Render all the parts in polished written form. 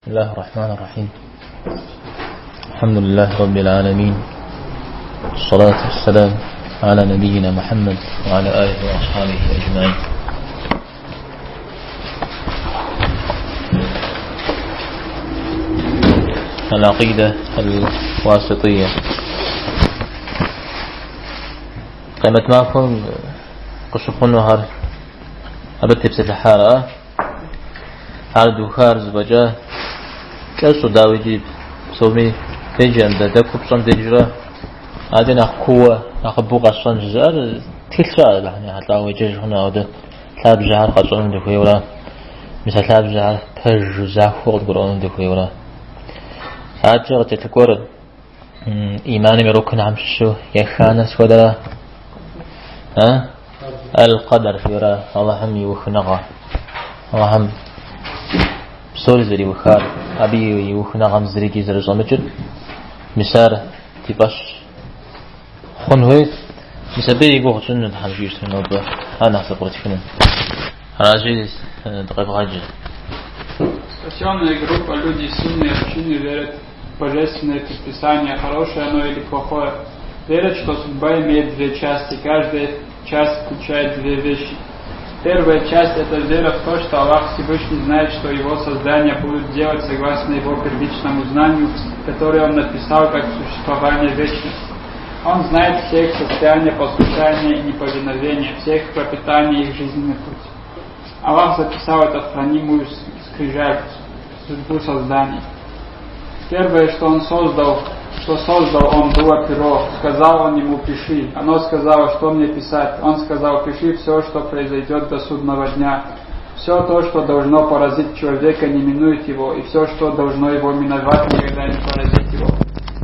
بسم الله الرحمن الرحيم الحمد لله رب العالمين والصلاة والسلام على نبينا محمد وعلى آله وأصحابه أجمعين العقيدة الواسطية Къемэт махуэм къыщыхъунухэр абы тепсэлъыхьара? Ар духар зэфӏэкӏа кӏэщӏу, дауи икӏи псоми деджэм, дэ дэ купщӏэм дежрэ адэкӏэ нэхъ кууэ, нэхъыбэу къэсщӏэн жызыӏэр тхылъ щыӏэ Алыхьым ехьэлӏауэ еджэж хъуну, ауэ дэ лъабжьэхэр къэтщӏэну дыхуейуэра, мис а лъабжьэхэр пэжу, захуэу къыдгурыӏуэну дыхуейуэра. Адэкӏэ къыкӏэлъыкӏуэр Иманым и рукнхэм щыщу еханэр сыт хуэдэра? Аль-Къадэр жиӏэра Аллахьым и ухыныгъэ. Аллахьым псори зэриухар, абы и ухыныгъэм зырикӏи зэрыщӏэмыкӏыр, мис ар ди фӏэщ хъун хуей. Мис абы и гугъу тщӏыну Тхьэм жиӏэщтыр нобэ, ар нэхъ зэпкърытхыну. Аращи, дыкъевгъаджэ. Спасенная группа люди сунны общины верят в божественное предписание, хорошее оно или плохое. Верят, что судьба имеет две части, каждая часть включает две вещи. Первая часть – это вера в то, что Аллах Всевышний знает, что его создания будут делать согласно его первичному знанию, которое он написал как существование вечности. Он знает все их состояния послушания и неповиновения, все их пропитание и их жизненный путь. Аллах записал это в хранимую скрижаль, судьбу созданий. Первое, что он создал, что создал он, было перо. Сказал он ему, пиши. Оно сказало, что мне писать. Он сказал, пиши все, что произойдет до судного дня. Все то, что должно поразить человека, не минует его, и все, что должно его миновать, никогда не поразит его.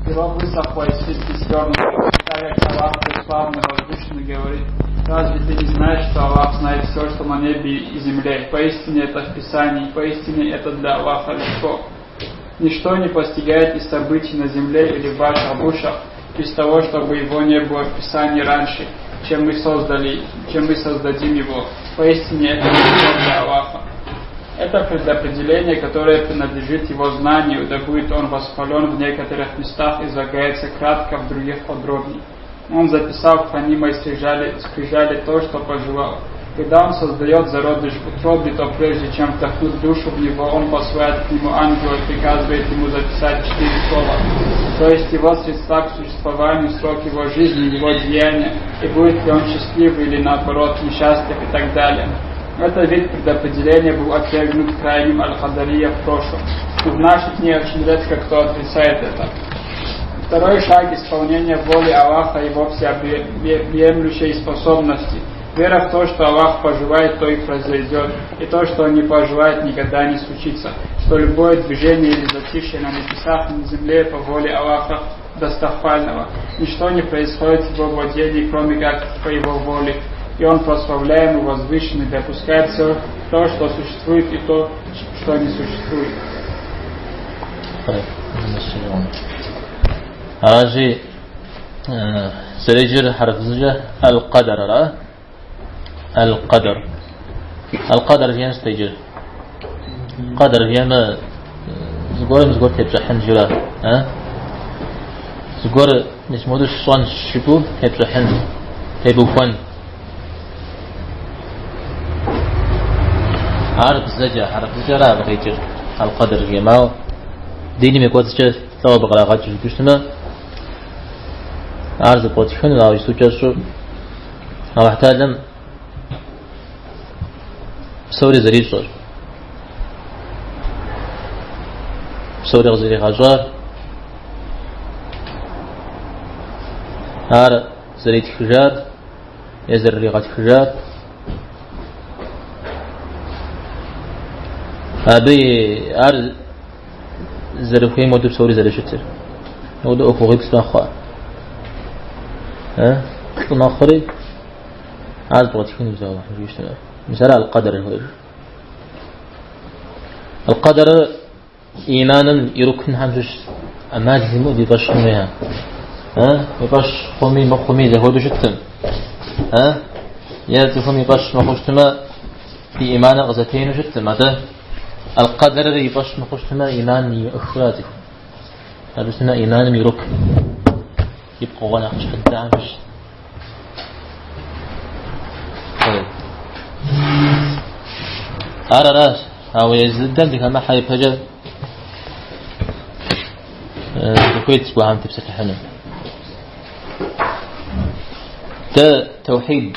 Перо высохло и свитки свернуты, так как Аллах преславный возвышенный говорит, разве ты не знаешь, что Аллах знает все, что на небе и земле? Поистине это в Писании, поистине это для Аллаха легко. Ничто не постигает из событий на земле или в ваших душах, без того, чтобы его не было в Писании раньше, чем мы создали, чем мы создадим его. Поистине это легко для Аллаха. Это предопределение, которое принадлежит его знанию, да будет он восхвален в некоторых местах, излагается кратко, в других подробнее. Он записал в хранимой скрижали, скрижали то, что пожелал. Когда он создает зародыш в утробе, то прежде чем вдохнуть душу в него, он посылает к нему ангела и приказывает ему записать четыре слова. То есть его средства к существованию, срок его жизни, его деяния, и будет ли он счастлив или наоборот несчастлив и так далее. Этот вид предопределения был отвергнут крайним Аль-Хадария в прошлом. Но в наши дни очень редко кто отрицает это. Второй шаг – исполнение воли Аллаха и его всеобъемлющей способности. Вера в то, что Аллах пожелает, то и произойдет, и то, что Он не пожелает, никогда не случится. Что любое движение или затишье на небесах и на земле по воле Аллаха достохвального. Ничто не происходит в его владении, кроме как по его воле. И он прославляем и возвышенный, допускает все то, что существует, и то, что не существует. Аращи зэреджэр хьэрфыбзэкӏэ аль-къадэр ара? Аль-къадэр. Аль-къадэр жиӏэм сыт иджыр? Къадэр жиӏэмэ зыгуэрым зыгуэр тепщӏыхьын жыра? Зыгуэр мис моду сщӏэнщ жыпӏэу тепщӏыхьын, тебухуэн. Ар бзэкӏэ, хьэрыпбзэкӏэ ара абы къикӏыр, аль-къадэр жиӏэмэ, ауэ диным и кӏуэцӏкӏэ лӏо абы кърагъэкӏ жыпӏэу щытмэ, ар зэпкърытхыну, ауэ иджыпсту кӏэщӏу Алыхь Тэхьэлам псори зэрищӏэр, псори къызэригъэщӏар, ар зэритхыжар е зэрыригъэтхыжар, абы ар зэрыхуейм хуэдэу псори зэрыщытыр. Апхуэдэ ӏуэхугъуиплӏ мэхъу. Плӏы мэхъури, ар зэпкърытхыну Алыхьым жиӏэу щытмэ. Мис ара аль-къадэр жыхуаӏэжыр. Аль-къадэрыр иманым и рукнхэм щыщ ӏэмал имыӏэу ди фӏэщ хъун хуейхэр. Уи фӏэщ хъуми мыхъуми зэхуэдэу щыткъым. Е цӏыхум и фӏэщ мыхъуу щытмэ, и иманыр къызэтенэу щыткъым, атӏэ. Аль-Къэдэрыр и фӏэщ мыхъуу щытмэ, иман имыӏэххэу цӏыхум. Абы щытмэ, иманым и рукн, и пкъыгъуэ нэхъыщхьэ дыдэхэм щыщщ. Ар аращ, ауэ езы дыдэм дыхэмыхьэ ипэкӏэ дыхуейт зыгуэрхэм тепсэлъыхьыну. Дэ тэухьид,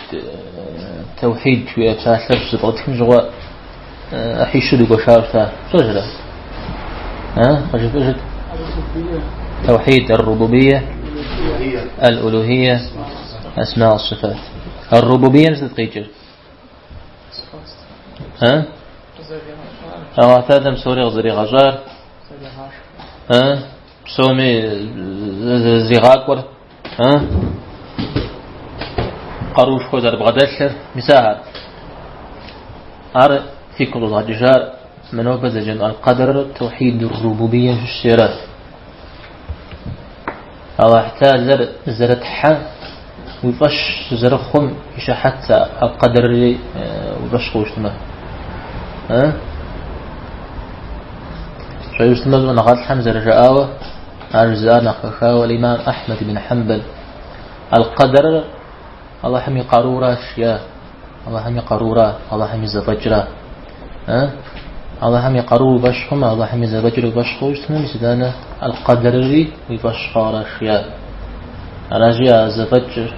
тэухьид жиӏэ псалъэр щызэпкърытхым щыгъуэ ӏыхьищу дыгуэшауэ щыта. Пщӏэжрэ? Къыжыфӏыжыт. توحيد الربوبية الألوهية أسماء والصفات الربوبية сыт къикӏыр? А? Аллахь Тэхьэлам псори къызэригъэщӏар, псоми зэригъакӏуэр, къаруушхуэ зэрыбгъэдэлъыр, мис ахэр. Ар фигу къыщӏэзгъэкӏыжар мы нобэ зэджэну Аль-Къэдэрыр Таухид Рубубием щыщ ара. Аллахь Тэхьэлэр зэрытхьэ уи фӏэщ зэрыхъум и щыхьэт Аль-Къэдэрри уи фӏэщ хъууэ щытмэ. Щӏэуэ щытмэ, щӏэныгъэлӏхэм зэрыжаӏауэ, ар жызыӏар нэхъ хэхауэ Имам Ахьмэд ибн Хьэмбэл. Аль-Къэдэрыр Аллахьым и къаруращ, я Аллахьым и къарура, Аллахьым и зэфӏэкӏра. Аллахьым и къару уи фӏэщ хъумэ, Аллахьым и зэфӏэкӏыр уи фӏэщ хъууэ щытмэ, мис итӏанэ Аль-Къэдэрри уи фӏэщ хъуаращ, я. Аращи, а зэфӏэкӏыр,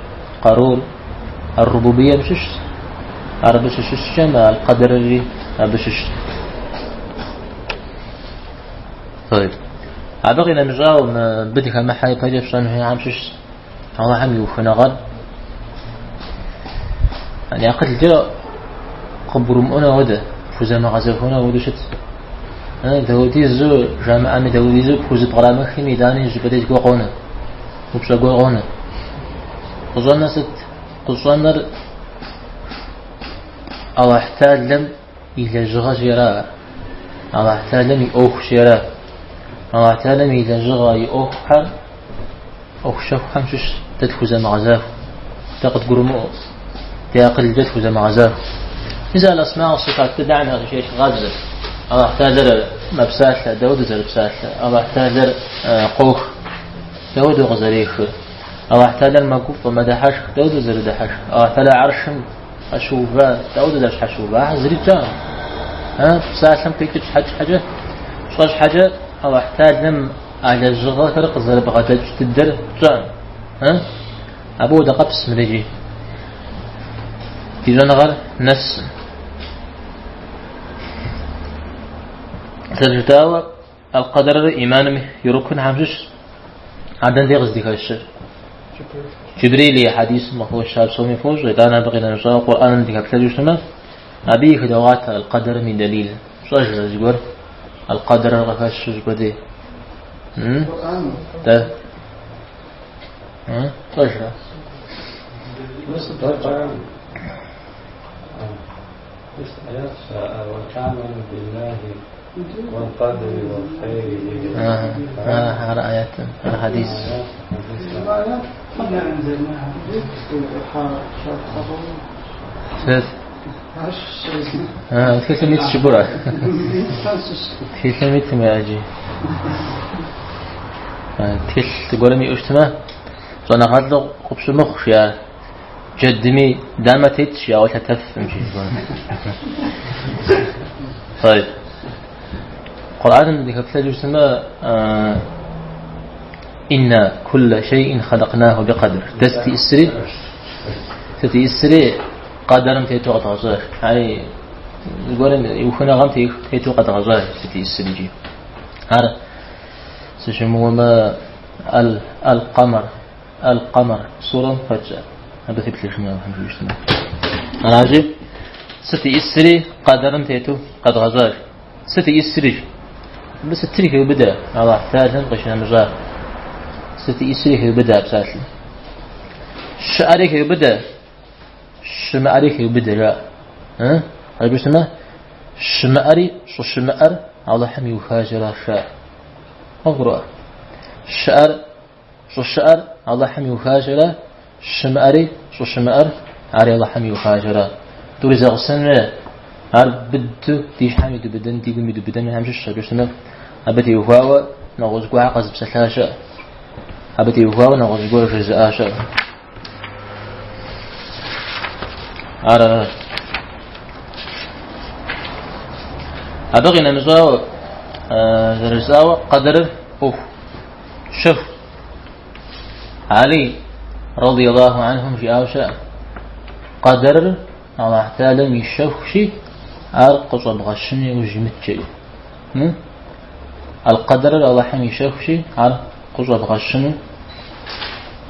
къарур Ар-Рубубием щыщщ. Ар абы щыщыщкӏэ, мы Аль-Къэдэрри абы щыщщ. طيب. Абы къинэмыщӏауэ, мыбы дыхэмыхьэ ипэкӏэ фщӏэн хуейхэм щыщщ. Аллахьым и ухыныгъэр yani акъылкӏэ къыбгурымыӏуэну хуэдэ, пхузэмыгъэзэхуэну хуэдэу щыт. Дауэдизу жамыӏэми, дауэдизу пхузэпкърамыхми, итӏани щӏыпӏэ деж гуэр къонэ, упщӏэ гуэр къонэ. Къыщӏэнэр сыт? Къыщӏэнэр Аллахь Тэхьэлам и лэжьыгъэщи ара, Аллахь Тэхьэлам и ӏуэхущи ара. Аллахь Тэхьэлам и лэжьыгъэ, и ӏуэхухэр ӏуэху щэхухэм щыщ дэ тхузэмыгъэзахуэ, дэ къыдгурымыӏуэу, ди акъылкӏэ тхузэмыгъэзахуэ. Мис аль-асма уас-сифат дыдэхэм ящыщ къабзэ. Аллахь Тэхьэлэр мэпсалъэ, дауэдэу зэрыпсалъэ, Аллахь Тэхьэлэр къох, дауэдэу къызэрехыр. Аллахь Тэхьэлэр мэгуфӏэ, мэдыхьэшх, дауэдэу зэрыдыхьэшх. Аллахь Тэхьэлэр гьэршым щхьэщыува, дауэдэу зэрыщхьэщыува, ахэр зыри тщӏэкъым. Псалъэм къикӏыр щхьэкӏэ, тщӏэ щхьэкӏэ Аллахь Тэхьэлэм а лэжьыгъэхэр къызэрыбгъэдэкӏ дыдэр тщӏэкъым. Абы хуэдэ къабзэу мыдэкӏи. Ди щӏэныгъэр нэсым. Зэрыжытӏауэ, Аль-Къэдэрыр иманым и рукнхэм щыщщ. Ар дэнэ дей къыздыхэщыр? Джибрил и хьэдисым къыхощ, ар псоми фощӏэ, итӏанэ абы къинэмыщӏауэ Къурӏэным дыхэплъэжу щытмэ, абыи хыдогъуатэ Аль-Къэдэрым и дэлил. Пщӏэжрэ зыгуэр Аль-Къэдэрыр къыхэщу щӏыпӏэ дей? Дэ. Пщӏэжрэ? Ар аят, ар хьэдис. Сыт? Тхылъым итщ жыпӏэрэ? Тхылъым итым яджи. Тхылъ зыгуэрым иӏэу щытмэ, щӏэныгъэлӏу къыпщымыхъу, жиӏа. Джэдми дамэ тетщ, ауэ лъэтэфым, жи зыгуэрым. طيب. Къурӏэным дыхэплъэжу щытмэ, إنا كل شيء خلقناه بقدر. Дэ сыт иӏысри? Сыт иӏысри къэдэрым тету къэдгъэщӏащ. Ай, зыгуэрым и ухыныгъэм тету къэдгъэщӏащ сыт иӏысри икӏи. Ар сыщымыуэмэ Аль-Къамэр, Аль-Къамэр сурэм хэтщ. Абы теплъэжыну Алыхьым жиӏэу щытмэ. Аращи, сыт иӏысри къэдэрым тету къэдгъэщӏащ. Сыт иӏысри? Мыбы сытри хеубыдэ Аллахь Тэхьэлам къищынэмыщӏа. Сыт иӏысри хеубыдэ а псалъэм. Щыӏэри хеубыдэ, щымыӏэри хеубыдэ, жаӏэ. Абы щытмэ, щымыӏэри щӏыщымыӏэр Алыхьым иухащ аращ, жаӏэ. Къывгурыӏуа? Щыӏэр щӏыщыӏэр Алыхьым иухащ ара, щымыӏэри щӏыщымыӏэр ари Алыхьым иухащ ара. Тӏури зэгъусэн хуей. Ар быдэу ди щхьэм идубыдэн, ди гум идубыдэн хуейхэм щыщщ, абы щытмэ, абы теухуауэ нэгъуэщӏ гуэрхэр къэзыпсэлъа щыӏэ. Абы теухуауэ нэгъуэщӏ гуэр жызыӏа щыӏэ. Ар ара. Абы къинэмыщӏауэ, зэрыжысӏауэ, къэдэрыр ӏуэху щэху. Али, радий Аллаху анхум жиӏауэ щыӏэ. Къэдэрыр Аллахь Тэхьэлам и щэхущи, ар къыщӏэбгъэщыну иужь имыт жеӏэ. Аль-Къэдэрыр Аллахьым и щэхущи, ар къыщӏэбгъэщыну,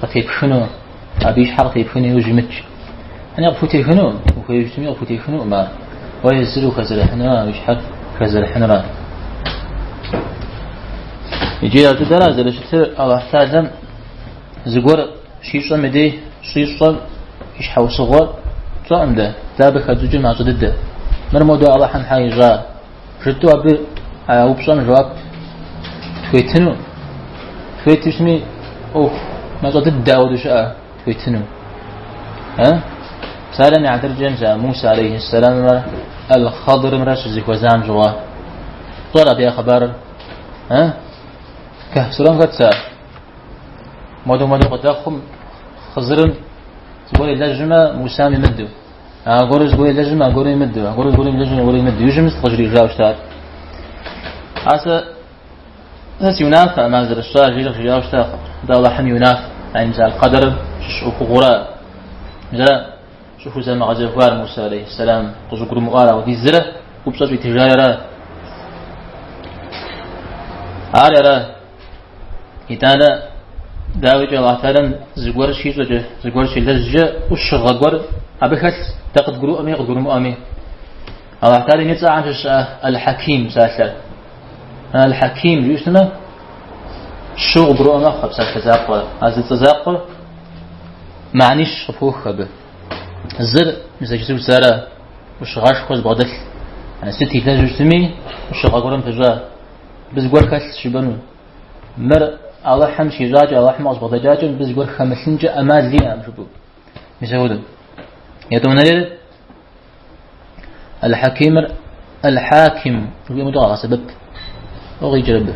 къытепхыну, абы и щхьэ къытепхыну иужь имыт. Яни къыпхутехынукъым, ухуейуэ щытми къыпхутехынукъым ар. Уэ езыр ухэзэрыхьынура, уи щхьэр хэзэрыхьынура. Иджы ар дыдэра зэрыщытыр Аллахь Тэхьэлам зыгуэр щищӏэм и дей щӏищӏэм и щхьэусыгъуэр тщӏэкъым дэ, дэ абы хэтщӏыкӏыр мащӏэ дыдэ. Мыр модэу Аллахьым хьэ ищӏа? Жытӏэу абы а упщӏэм жэуап тхуетыну. Тхуету щытми, ӏуэху мащӏэ дыдэ ауэдэу щыӏэ тхуетыну. Псалъэм и хьэтыркӏэ мис а Муса алейхи сэламымрэ Аль-Хъадырымрэ щызэхуэзам щыгъуэ. Пщӏэрэ абы я хъыбарыр? Кэхф сурэм хэтщ ар. Модэу модэу къыдэхъум, Хъызырым зыгуэр илэжьмэ, Мусам имыдэу. Аргуэру зыгуэр илэжьмэ, аргуэру имыдэу. Аргуэру зыгуэр илэжьмэ, аргуэру имыдэу. Иужьым сыт къыжриӏэжауэ щытар? Ар сэ сэ си унафэкъым ар зэрысщӏар, жиӏэри къыжриӏауэ щытакъым. Атӏэ Аллахьым и унафэ, яни мис аль-Къэдэрым щыщ ӏуэхугъуэра. Мис ара щӏыхузэмыгъэзэхуар Муса алейхи сэлам къыщӏыгурымыӏуар апхуэдизрэ упщӏэ щӏитыжар ара. Ар ара. Итӏанэ, дауикӏ, Аллахь Тэхьэлам зыгуэр щищӏэкӏэ, зыгуэр щилэжькӏэ ӏущыгъэ гуэр абы хэлъ, дэ къыдгурыӏуэми къыдгурымыӏуэми. Аллахь Тэхьэлам и цӏэхэм щыщ Аль-Хьэким псалъэр. Аль-Хьэким жиӏэу щытмэ, щы къыбгурыӏуэ мэхъу а псалъэ закъуэр. А зы цӏэ закъуэр мыхьэнищ къыпхуох абы. Зыр, мис а жысӏэу щытара, ӏущыгъэшхуэ зыбгъэдэлъ. Сыт илэжьу щытми, ӏущыгъэ гуэрым пыщӏа. Мыбы зыгуэр хэлъщ жыпӏэну. Мыр Алыхьым щищӏакӏэ, Алыхьым къызбгъэдэкӏакӏэ мыбы зыгуэр хэмылъынкӏэ ӏэмал иӏэкъым жыпӏэу. Мис апхуэдэу. Етӏуанэрейр Аль-Хьэкимыр Аль-Хьаким жыхуиӏэм хуэдэу къагъэсэбэп. Уэ къикӏыр абы.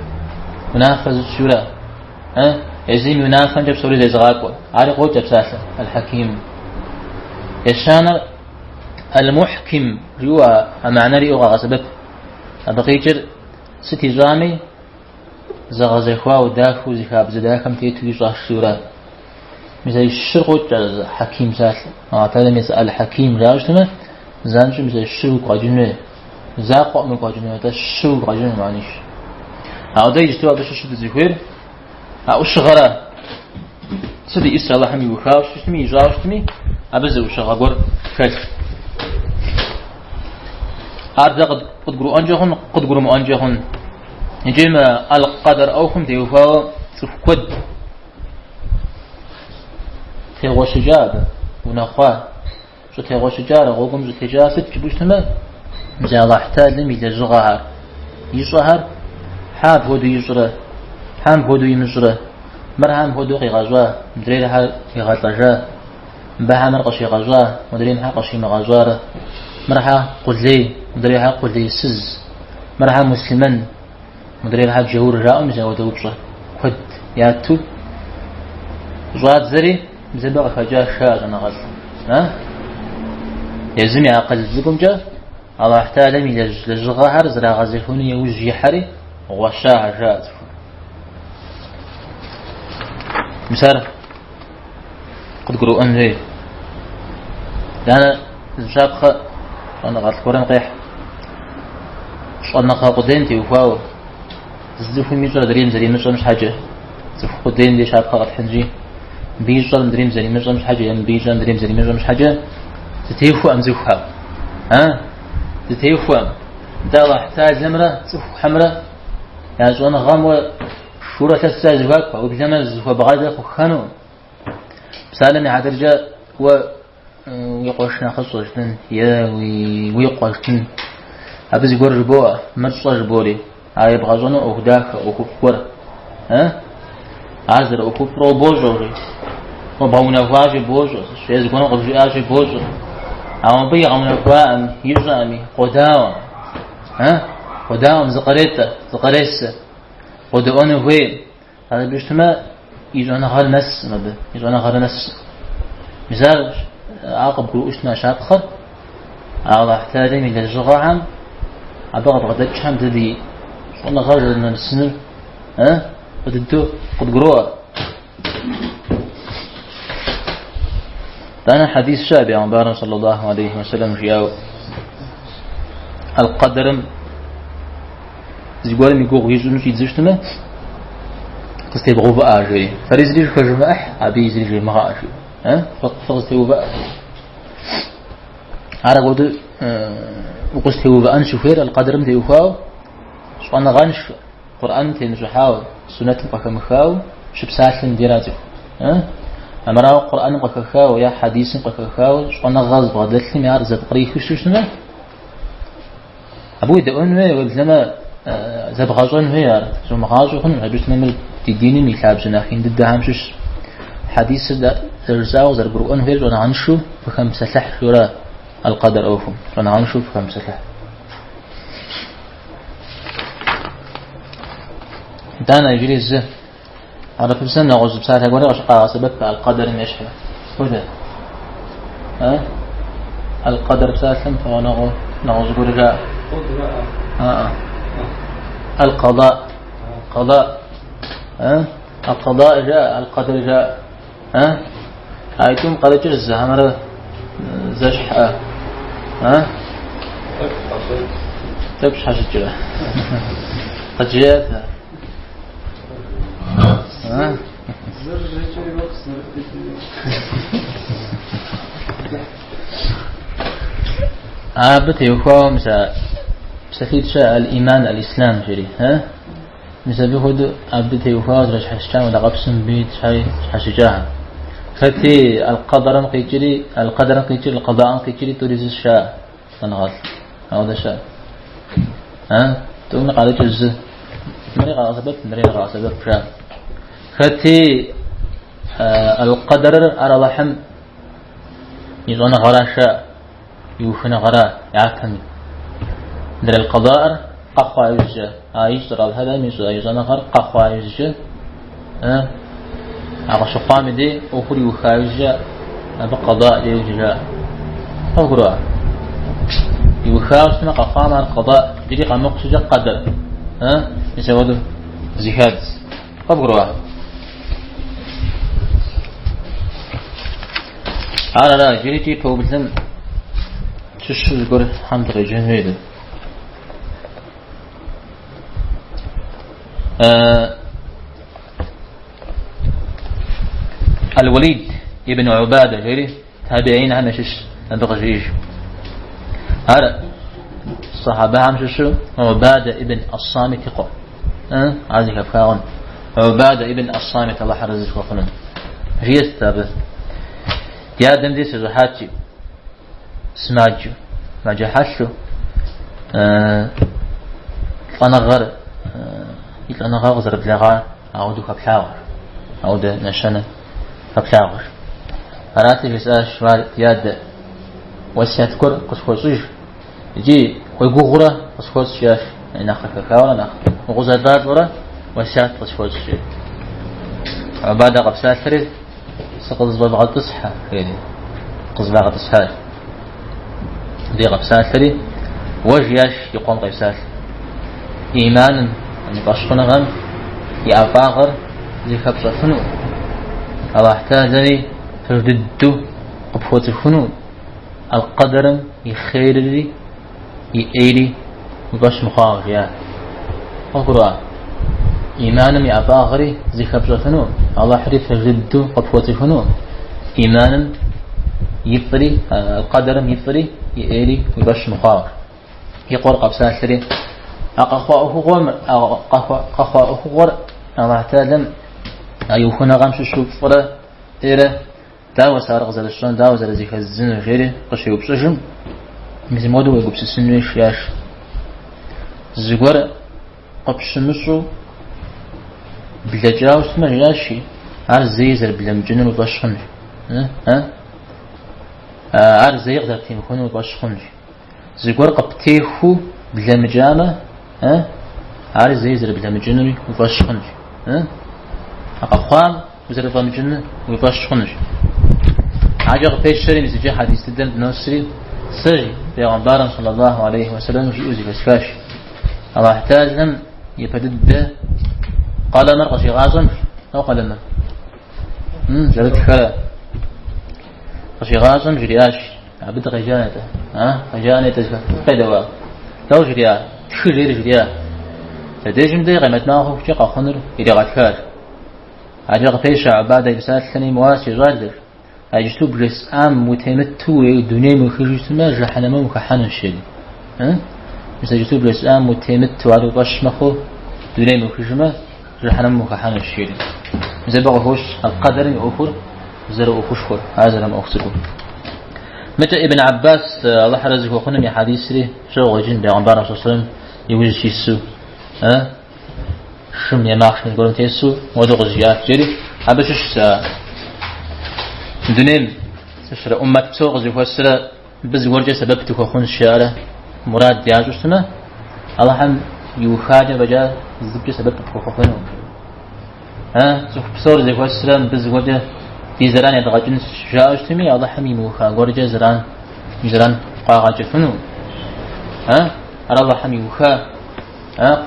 Унафэ зыщӏ жиӏэура? Езым и унафэмкӏэ псори зезыгъакӏуэ. Ари къокӏ а псалъэ Аль-Хьэким. Ещанэр Аль-Мухьким жиӏэу а мыхьэнэр иӏэу къагъэсэбэп. Абы къикӏыр сыт ищӏами, зэгъэзэхуауэ, дахэу, зы хабзэ дахэм тету ищӏащ жиӏэура. Мис а щыр къокӏ ар Хьэким псалъэ. Аллахь Тэхьэлам и цӏэ Аль-Хьэким жаӏэу щытмэ, занщӏэу мис а щыр уигу къэкӏын хуей. Закъуэкъым уигу къэкӏын хуей, атӏэ щы уигу къэкӏыну мыхьэнищ. Ауэ дэ иджыпсту абы щыщу дызыхуейр а ӏущыгъэра. Сыт иӏыс Аллахьым иухауэ щытми, ищӏауэ щытми, абы зы ӏущыгъэ гуэр хэлъ. Ар дэ къыдгурыӏуэнкӏэ хъун, къыдгурымыӏуэнкӏэ хъун. Иджы мы Аль-Къэдэр ӏуэхум теухуауэ цӏыху куэд тегъуэщыкӏа абы, унэхъуа. Щӏытегъуэщыкӏар, гъуэгум щӏытекӏар сыт жыпӏэу щытмэ, мис Аллахь Тэхьэлам и лэжьыгъэхэр, ищӏэхэр хьэ апхуэдэу ищӏрэ, хьэ мыпхуэдэу имыщӏрэ, мыр хьэ мыпхуэдэу къигъэщӏа, мыдрейр хьэ игъэлӏэжа, мыбы хьэ мыр къыщигъэщӏа, мыдрейм хьэ къыщимыгъэщӏарэ, мыр хьэ къулей, мыдрейр хьэ къулейсыз, мыр хьэ муслъымэн, мыдрейр хьэ джаур жаӏэу мис апхуэдэ упщӏэ куэд яту щӏадзэри, Мис абы къыхэкӏа шыӏэ щӏэныгъэлӏ. Езым и акъыл цӏыкӏумкӏэ Аллахь Тэхьэлам и лэжьыгъэхэр зэрагъэзэхуэну иужь ихьэри гъуэщахэр жаӏэ цӏыхум. Мис ар къыдгурыӏуэн хуей. Итӏанэ зы щапхъэ щӏэныгъэлӏ гуэрым къехь. Щӏэныгъэ къудейм теухуауэ зы цӏыхум ищӏэр адрейм зэримыщӏэм щхьэкӏэ, цӏыху къудейм де щапхъэ къэтхьынщи, мыбы ищӏэр мыдрейм зэримыщӏэм щхьэкӏэ е мыбы ищӏэр мыдрейм зэримыщӏэм щхьэкӏэ зэтехуэкъым цӏыхухэр. А? Зэтехуэкъым. Нтӏэ Аллахь Тэхьэлэмрэ цӏыхухэмрэ я щӏэныгъэм уэ шурэ лъэсрэ я зэхуаку, уеблэмэ зыхуэбгъадэ хъуххэну. Псалъэм и хьэтыркӏэ уэ уи къуэш нэхъыщӏэ жытӏэн е уи къуэ жытӏэн. Абы зыгуэр жыбоӏэ, мыр щӏэ жыбори. Ар ебгъэщӏэну ӏуэху дахэ, ӏуэхуфӏ гуэр. Ар зэрыӏуэхуфӏрэ бощӏэ уже. Уэ бгъэунэхуащи бощӏэ, е зыгуэрым къыбжиӏащи бощӏэ. Ауэ абы игъэунэхуаӏым, ищӏэӏыми, къодаӏуэм. А? Къодаӏуэм, зыкъретӏэ, зыкъресэ. Къодэӏуэну хуей. Ар абы щытмэ, и щӏэныгъэр нэскъым абы, и щӏэныгъэр нэскъым. Мис ар, ар къыбгурыӏуэу щытмэ щапхъэр, Аллахь Тэхьэлам и лэжьыгъэхэм, абы къыбгъэдэкӏхэм дэ ди щӏэныгъэр зэрынэмысынур, фӏы дыдэу къыдгуроӏуэ. Итӏанэ хьэдис щыӏэ Бегъымбарым саллаллаху алейхи вассалам жиӏауэ, Аль-Къэдэрым зыгуэрым и гугъу ищӏыну щӏидзэу щытмэ, къызэтевгъэувыӏэ, жери. Фэри зыри хэжымыӏыхь, абыи зыри жемыгъэӏэ, жи. Фыкъызэтеувыӏэ. Ар апхуэдэу укъызэтеувыӏэн щыхуейр Аль-Къэдэрым теухуауэ, щӏэныгъэншэ, Къурӏэным темыщӏыхьауэ, суннэтым къыхэмыхауэ щыпсалъэм дера цӏыху. Амырауэ Къурӏэным къыхэхауэ е хьэдисым къыхэхауэ щӏэныгъэ зыбгъэдэлъым ар зэпкърихыу щытмэ, абы уедэӏуэн хуей, уеблэмэ зэбгъэщӏэн хуей ар, зумыгъащӏэу хъуну, абы щытмэ мыр ди диным и лъабжьэ нэхъ ин дыдэхэм щыщ. Хьэдисыр зэрыжысӏауэ зэрыгурыӏуэн хуейр щӏэныгъэншэу фыхэмыпсэлъыхь жиӏэурэ Аль-Къэдэр ӏуэхум, щӏэныгъэншэу фыхэмыпсэлъыхь. Итӏанэ иджыри зы хьэрыпыбзэм нэгъуэщӏ зы псалъэ гуэри къагъэсэбэп Аль-Къэдэрым ещхьу. Хуэдэ? А? Аль-Къэдэр псалъэм пэгъунэгъуу нэгъуэщӏ гуэр жаӏэ. А-а. Аль-Къада. Къада. А? Аль-Къада жаӏэ, Аль-Къэдэр жаӏэ. А? Аитӏум къарыкӏыр зы хьэмэрэ зэщхьэ? А? Тӏэкӏу щхьэщыкӏрэ. Къыджеӏэт. А? Зыр жьэкӏэ йопс, зыр ӏэкӏэ йопс. Абы теухуауэ мис а псалъитӏ щыӏэ аль-иман, аль-ислам жери. А? Мис абы хуэдэу абы теухуауэ зэрыщхьэщыкӏам хуэдэкъэпсым мыбыи щхьэщыкӏахэм. Хэти аль-къэдэрым къикӏри, аль-къэдэрым къикӏри, аль-къадаӏым къикӏри тӏури зыщ жаӏэ щӏэныгъэлӏ. Ауэдэ щыӏэ. А? Тӏуми къарыкӏыр зы. Мыри къагъэсэбэп, мыри къагъэсэбэп жаӏэ. Хэти аль-къэдэрыр ар Алыхьым и щӏэныгъэра жаӏэ. И ухыныгъэра япэми. Мыдрей аль-къадаӏыр къэхъуа иужькӏэ, а ищӏэр, Алыхьым ищӏэ, и щӏэныгъэр къэхъуа иужькӏэ, а къыщыхъуам и дей ӏуэхур иуха иужькӏэ абы къада йоджэ жаӏэ. Къывгурыӏуа? Иухауэ щытмэ къэхъуам ар къада, иджыри къэмыхъу щӏыкӏэ къэдэр. Мис апхуэдэу зэхадз. Къывгурыӏуа? Ар ара, иджырикӏи пэублэм щыщу зыгуэр хьэм дыкъеджэн хуейт. Аль-Валид ибн Убадэ жери табиинхэм ящыщ абы къыжиӏэж. Ар сахьабэхэм щыщу Убадэ ибн Ас-Самит и къуэ. Ар зэхэпхагъэн. Убадэ ибн Ас-Самит Аллахь арэзы зыхуэхъуным. Жиӏэт абы. Ди адэм дей сыщӏыхьат, жи. Сымаджэу, сымаджэ хьэлъэу, лӏэныгъэр, и лӏэныгъэр къызэрыблэгъар ауэдэу хэплъагъуэр, ауэдэ нэщэнэ хэплъагъуэр. Арати жесӏащ, ар ди адэ, уэсят гуэр къысхуэщӏыж, икӏи уегугъурэ къысхуэщӏ, жиӏащ, нэхъ къыхэхауэрэ нэхъ укъызэлӏалӏэурэ уэсят къысхуэщӏ, жери. Убадэ къэпсалъэри, Сыкъызыщӏэвгъэтӏысхьэ, жери, къызыфӏагъэтӏысхьащ. Абы къэпсалъэри, уэ жиӏащ и къуэм къепсалъэ. Иманым, и фӏэщхъуныгъэм и ӏэфӏагъыр зыхэпщӏэфыну, Аллахь Тэхьэлэри пэж дыдэу къыпхуэцӏыхуну, Аль-Къэдэрым и хъерри и ӏейри уи фӏэщ мыхъуауэ, жиӏа. Къывгурыӏуа? Иманым и ӏэфӏагъри зыхэпщӏэфыну, Аллахьри пэж дыдэу къыпхуэцӏыхуну, иманым и фӏыри, Аль-Къэдэрым и фӏыри, и ӏейри уи фӏэщ мыхъуауэ. И къуэр къэпсалъэри, а къэхъуа ӏуэхугъуэм, а къэхъуа ӏуэхугъуэр Аллахь Тэхьэлэм а и ухуэныгъэм щыщу фӏырэ ӏейрэ Дауэ сэ ар къызэрысщӏэн, дауэ зэрызэхэздзынур, жери къыщеупщӏыжым, мис мыуэдэу уегупсысын хуейщ, жиӏащ. Зыгуэр къыпщымыщӏу блэкӏауэ щытмэ, жиӏащи, ар зэи зэрыблэмыкӏынур уи фӏэщ хъунщ. Ар зэи къызэрыптемыхуэнур уи фӏэщ хъунущ. Зыгуэр къыптехуэу блэмыкӏамэ, ари зэи зэрыблэмыкӏынури уи фӏэщ хъунущ. А къэхъуам узэрыфӏэмыкӏынур уи фӏэщ хъунущ. Адэкӏэ къыпещэри, мис иджы хьэдис дыдэм дыносри, сэ бегъымбарым саллаллаху алейхи уэсэлэм жиӏэу зэхэсхащ. Аллахь Тэхьэлам япэ дыдэ къалэмыр къыщигъащӏэм, дауэ къалэмыр? Зэрытхэрэ къыщигъащӏэм жриӏащ. Абы дыкъеджа нетӏэ. А? Къеджа нетӏэ къедэуа. Дауэ жриӏа? Тхы жери жриӏа. Абдежым дей къемэт махуэхукӏэ къэхъунур иригъэтхащ. Адэкӏэ къыпещэ Убадэ и псалъэми моуэ, си щӏалэ. А иджыпсту бжесӏам утемыту дунейм уехыжу щытмэ, жыхьэнэмэм ухыхьэнущ, жери. Мис иджыпсту бжесӏам утемыту, ар уи фӏэщ мыхъуу дунейм уехыжмэ, жыхьэнэмэм ухыхьэнущ, жери. Мис абы къыхощ аль-къэдэрым и ӏуэхур зэрыӏуэхушхуэр, ар зэрымыӏуэху цӏыкӏур. Мыкӏэ Ибн Аббас Алыхь арэзы хуэхъуным и хьэдисри щогъуэ иджын бегъымбарым саллаллаху алейхи уэсэлэм и ужь ису. Шым е махъшэм зыгуэрым тесу мыуэду къызжиӏат жери, абы щыщ дунейм щыщрэ ӏуммэт псо къызэхуэсрэ мыбы зыгуэркӏэ сэбэп дыхуэхъунщ жаӏэрэ мурад ящӏу щытмэ, Алыхьым иухакӏэ фӏэкӏа зыкӏи сэбэп къыпхуэхъуфынукъым. Цӏыху псор зэхуэсрэ мыбы зыгуэркӏэ ди зэран едгъэкӏынщ жаӏэу щытми, Алыхьым имыуха гуэркӏэ зэран уи зэран къуагъэкӏыфыну. Ар Алыхьым иуха.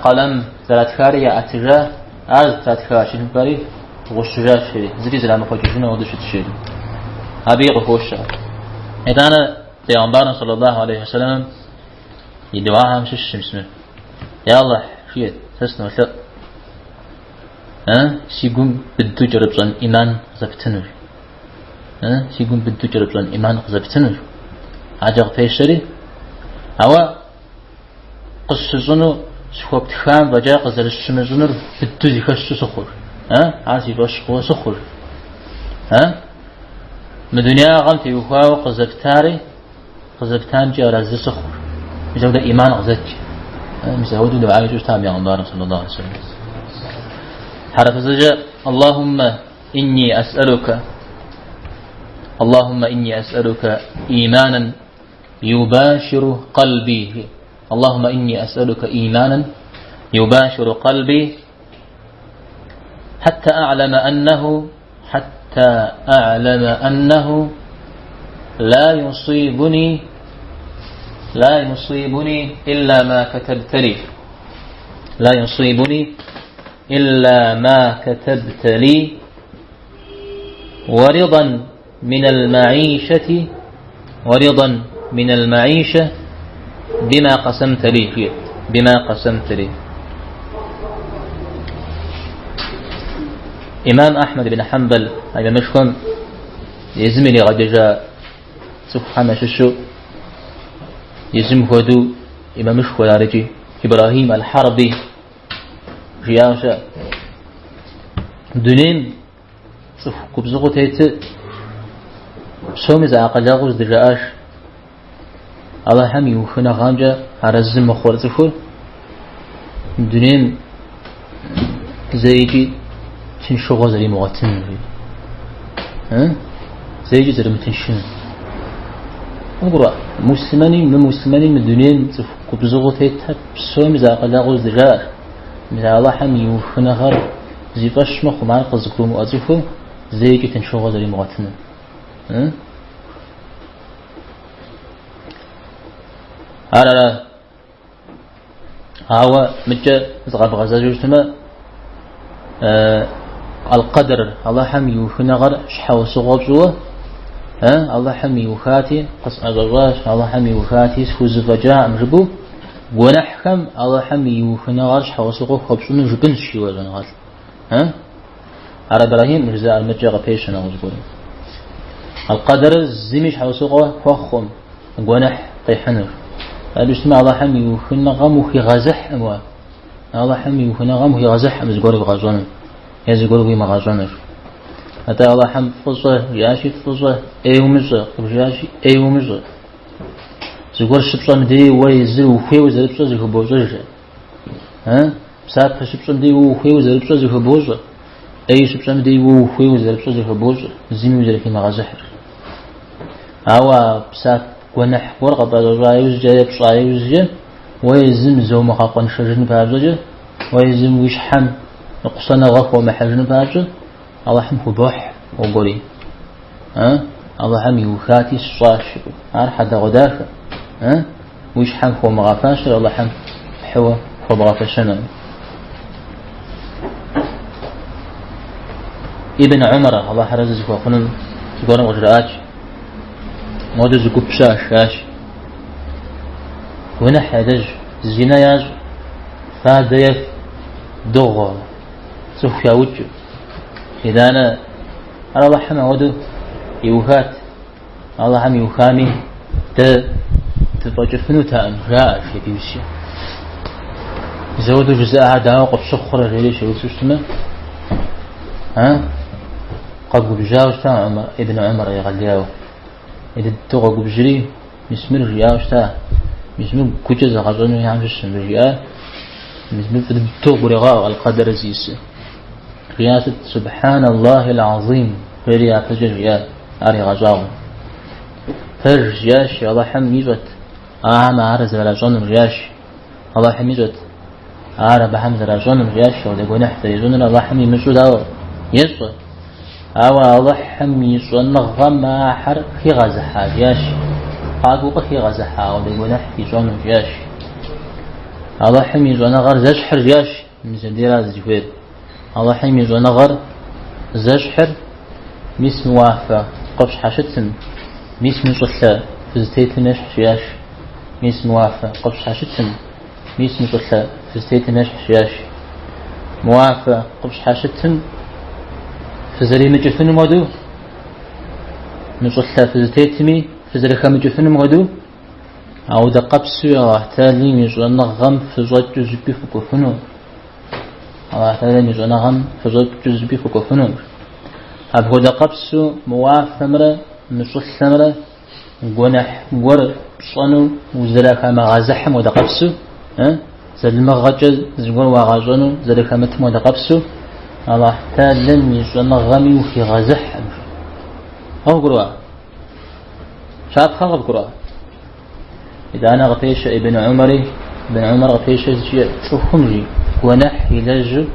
Къалэм зэратхари яӏэтыжа, ар зытратха тхылъымпӏэри гъущыжащ жери, зыри зэрамыхъуэкӏыжыну ауэдэу щытщ жери. Абыи къыхощ ар. Итӏанэ Пейгъэмбарым саллаллаху алейхи уэсэлэмым и дуахэм щыщщ мис мыр. Я Аллахь, жиӏэт, сэ сынолъэӏу. Си гум быдэу кӏэрыпщӏэн ӏиман къызэптынущ. Си гум быдэу кӏэрыпщӏэн ӏиман къызэптынущ. Адэкӏэ къыпещэри, ауэ къысщыщӏыну схуэптхам фӏэкӏа къызэрысщымыщӏынур быдэу зыхэсщӏэу сыхъур. Ар си фӏэщ хъууэ сыхъур. Мы дунягъэм теухуауэ къызэптари, къызэптамкӏи арэзы сыхъур. Мис апхуэдэ ӏиман къызэт. Мис апхуэдэу дуӏа ищӏу щыта бегъымбарым саллаллаху алейхи вассалам. Хьэрыпыбзэкӏэ Аллахуммэ инни асӏалука Аллахуммэ инни асӏалука иманан يباشر قلبي اللهم إني أسألك إيمانا يباشر قلبي حتى أعلم أنه حتى أعلم أنه لا يصيبني لا يصيبني إلا ما كتبت لي لا يصيبني إلا ما كتبت لي ورضا من المعيشة ورضا من المعيشة بما قسمت لي بما قسمت لي Имам Ахьмэд ибн Хьэмбэл имамышхуэм езым иригъэджэжа цӏыхухэм ящыщу езым хуэдэу имамышхуэ ар икӏи Ибрахим аль-Хьэрби жиӏауэ щыӏэ. Дунейм цӏыху губзыгъэу тетыр псоми зэакъылэгъуу зэдыжаӏащ. Алыхьым и ухыныгъэмкӏэ арэзы мыхъур цӏыхур дунейм зэикӏи тыншыгъуэ зэримыгъуэтынур. Зэикӏи зэрымытыншынур. Къыбгурыӏуа? Муслъымэни мымуслъымэни мы дунейм цӏыху губзыгъэу тетхэр псоми зэакъылэгъуу зэдыжаӏащ. Мис Алыхьым и ухыныгъэр зи фӏэщ мыхъум, ар къызыгурымыӏуэ цӏыхур зэикӏи тыншыгъуэ зэримыгъуэтынур. Ар ара? Ауэ мыкӏэ зыкъэбгъэзэжу щытмэ, аль-къэдр, Алыхьым и ухыныгъэр щхьэусыгъуэ пщӏыуэ, Алыхьым иухати къысӏэщӏэщӏащ, Алыхьым иухати схузэфӏэкӏакъым жыпӏэу, гуэныхьхэм Алыхьым и ухыныгъэр щхьэусыгъуэ хуэпщӏыну жыпӏынщ, жиӏэу щӏэныгъэлӏ. Ар Ибрахим жызыӏэр мыкӏэ къыпещэ нэгъуэщӏ гуэрым. Аль-къэдэрыр зыми щхьэусыгъуэ хуэхъум, гуэныхь къихьынур. Абы щытмэ Алыхьым и ухыныгъэм ухигъэзыхькъым уэ. Алыхьым и ухыныгъэм ухигъэзыхькъым зыгуэр уигъэщӏэну е зыгуэр уимыгъэщӏэнур. Атӏэ Алыхьым фӏы щӏэ жиӏащи фӏы щӏэ, ӏей умыщӏэ, къыбжиӏащи ӏей умыщӏэ. Зыгуэр щыпщӏэм дей уэ езыр ухуейуэ зэрыпщӏэр зыхыбощӏэж. Псапэ щыпщӏэм дей уэ ухуейуэ зэрыпщӏэр зыхыбощӏэ. ӏей щыпщӏэм дей уэ ухуейуэ зэрыпщӏэр зыхыбощӏэ, зыми узэрыхимыгъэзыхьыр. Ауэ а псап гуэныхь гуэр къэпӏэщӏэщӏа иужькӏэ е пщӏа иужькӏэ, уэ езым зомыгъэкъуэншэжын папщӏэкӏэ, уэ езым уи щхьэм ныкъусаныгъэ хуомыхьыжын папщӏэ, Алыхьым хубохь уогуэри. Алыхьым иухати сщӏащ жыпӏэу. Ар хьэдэгъуэдахэ. Уи щхьэм хуомыгъэфащэр Алыхьым пхьыуэ хуэбгъэфэщэну. Ибн Умар, Алыхь арэзы зыхуэхъуным зыгуэрым къыжраӏащ. Модэу зы гуп щыӏэщ, жаӏащ. Гуэныхь ялэжь, зинэ ящӏ, фадэ еф, дыгъуэ, цӏыху яукӏ. Итӏанэ ар Алыхьым ауэдэу иухат. Алыхьым иухами дэ дыфӏэкӏыфынутэкъым, жаӏэ жери. Мис ауэдэу жызыӏэхэр дауэ къыпщыхъурэ жери щеупщӏу щытмэ, къэгубжьауэ щыта Умар, Ибн Умар егъэлеяуэ. Ӏей дыдэу къэгубжьри, мис мыр жиӏауэ щыта, мис мыр гукӏэ зэгъэщӏэну хуейхэм щыщ мыбы жиӏар, мис мыр фӏы дыдэу къыгурегъаӏуэ аль-къэдэр зиӏысыр. Жиӏа сыт? Субхьан Аллахи аль-азим, жери япэкӏэ жиӏа, ар игъэщӏагъуэу. Пэж жиӏащ, Аллахьым ищӏэт, ахэм ар зэращӏэнур жиӏащ. Аллахьым ищӏэт, ар абыхэм зэращӏэнур жиӏащ, ауэдэ гуэныхь зэрищӏэнур Аллахьым имыщӏу дауэ ещӏэ. Ауэ Аллахьым и щӏэныгъэм ахэр хигъэзыхьа жиӏащ. Къакӏуэу къыхигъэзыхьа ауэдэ гуэныхь ищӏэну жиӏащ. Аллахьым и щӏэныгъэр зэщхьыр жиӏащ. Мис абдейра зыхуейр. Алыхьым и щӏэныгъэр зэщхьыр мис мы уафэ къыфщхьэщытым, мис мы щӏылъэ фызытетым ещхь жиӏащ. Мис мы уафэ къыфщхьэщытым, мис мы щӏылъэ фызытетым ещхь жиӏащ. Мы уафэ къыфщхьэщытым фызэримыкӏыфынум хуэдэу, мы щӏылъэ фызытетми фызэрыхэмыкӏыфынум хуэдэу, Ауэдэ къэпсу Аллахь Тэхьэлам и щӏэныгъэм фыщӏэкӏыу зыщӏыпӏи фыкӏуэфыну. Аллахь Тэхьэлам и щӏэныгъэм фыщӏэкӏыу зыщӏыпӏи фыкӏуэфыну. Апхуэдэ къэпсу мы уафэмрэ мы щӏылъэмрэ гуэныхь гуэр пщӏэну узэрахамыгъэзыхьым хуэдэ къэпсу, залымыгъэкӏэ зыгуэр уагъэщӏэну зэрыхэмытым хуэдэ къэпсу, Аллахь Тэхьэлам и щӏэныгъэми ухигъэзыхькъым. Къывгурыӏуа? Щапхъэ къывгурыӏуа? Итӏанэ къыпещэ Ибн Умари, Ибн Умар къыпещэ зыкӏи цӏыхум жи, гуэныхь илэжьу,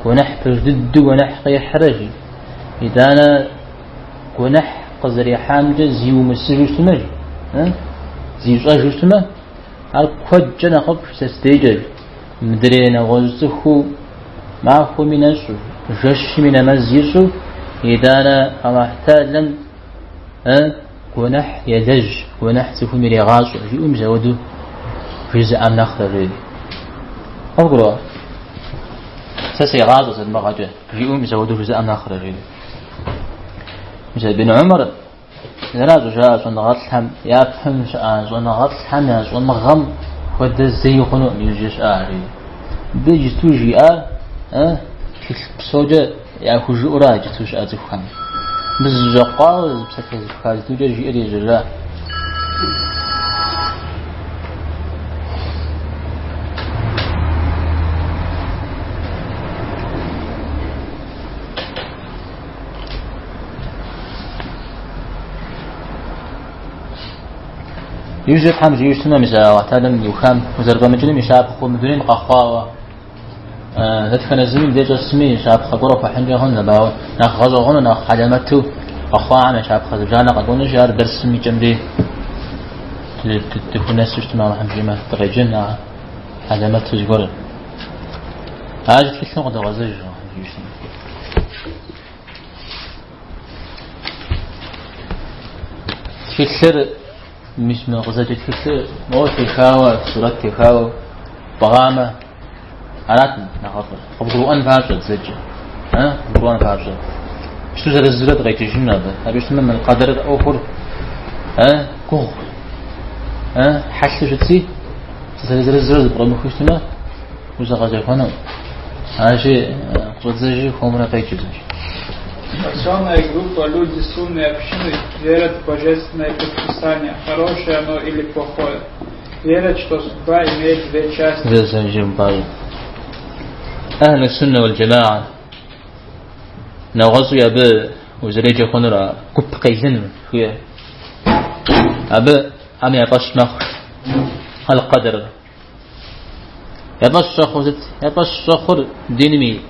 гуэныхь пэж дыдэу гуэныхь къихьрэ жи. Итӏанэ гуэныхь къызэрихьамкӏэ зиумысыжу щытмэ жи, зищӏэжу щытмэ, ар куэдкӏэ нэхъыфӏщ сэ си дежкӏэ жи. Мыдрей нэгъуэщӏ цӏыхуу махуэми нэщӏу, жэщми нэмэз ищӏу, итӏанэ Аллахь Тэхьэлам гуэныхь елэжь, гуэныхь цӏыхум ирегъащӏэ, жиӏэу мис ауэдэу жызыӏэм нэхърэ жери. Къывгурыӏуа? Сэ сегъащӏэ залымыгъэкӏэ, жиӏэу мис ауэдэу жызыӏэм нэхърэ жери. Мис Ибн Умар зэра щӏыжаӏэ щӏэныгъэлӏхэм, япэм щыӏа щӏэныгъэлӏхэм я щӏэныгъэм хуэдэ зэи хъунукъым иужькӏэ щыӏа жери. Мыбы иджысту жиӏар тхылъ псокӏэ яхужыӏэура иджысту щыӏэ цӏыхухэм. Мыбы зыжьэкъуауэ зы псалъэ зыпха зытукӏэ жиӏэр ежьэжа. Иужькӏэ Тхьэм жиӏэу щытмэ, мис Аллахь Тэхьэлам иухам узэрыфӏэмыкӏыным и щапхъэу мы дунейм къэхъуауэ, дэтхэнэ зыми мыбдеж щӏэсми и щапхъэ гуэр къыхуэхьынкӏэ хъунщ абы, ауэ нэхъ гъэщӏэгъуэну, нэхъ хьэлэмэту къэхъуахэм я щапхъэ зыбжанэ къэкӏуэнущи, ар дэрсым и кӏэм дей дыхунэсу щытмэ, Алыхьым жиӏэмэ, дыкъеджэн а хьэлэмэту зыгуэр. Ар тхылъым къыдогъэзэж, Алыхьым жиӏэу щытмэ. Тхылъыр, мис мы къызэджэ тхылъыр моуэ техауэ, сурэт техауэ пӏыгъамэ, арат нэхъыфӏыр. Къыбгурыӏуэн папщӏэ бзэкӏэ. Къыбгурыӏуэн папщӏэ. Псу зырызурэ дыкъеджэжыну абы. Абы щытмэ мы къэдэр ӏуэхур гугъу, хьэлъэу щытси, зырызурэ зэпкърымыхыу щытмэ, узэгъэзэхуэну. Аращи, къыщӏэдзэжи хуэмурэ къеджэ зэщ. Спасенная группа люди сунны общины верят в божественное предписание, хорошее оно или плохое. Верят, что судьба имеет две части. أهل السنة والجماعة нэгъуэщӏуи абы узэреджэ хъунур а гуп къелын хуе. Абыхэм я фӏэщ мэхъу аль-къэдэрыр. Я фӏэщ щӏэхъур сыт? Я фӏэщ щӏэхъур диным и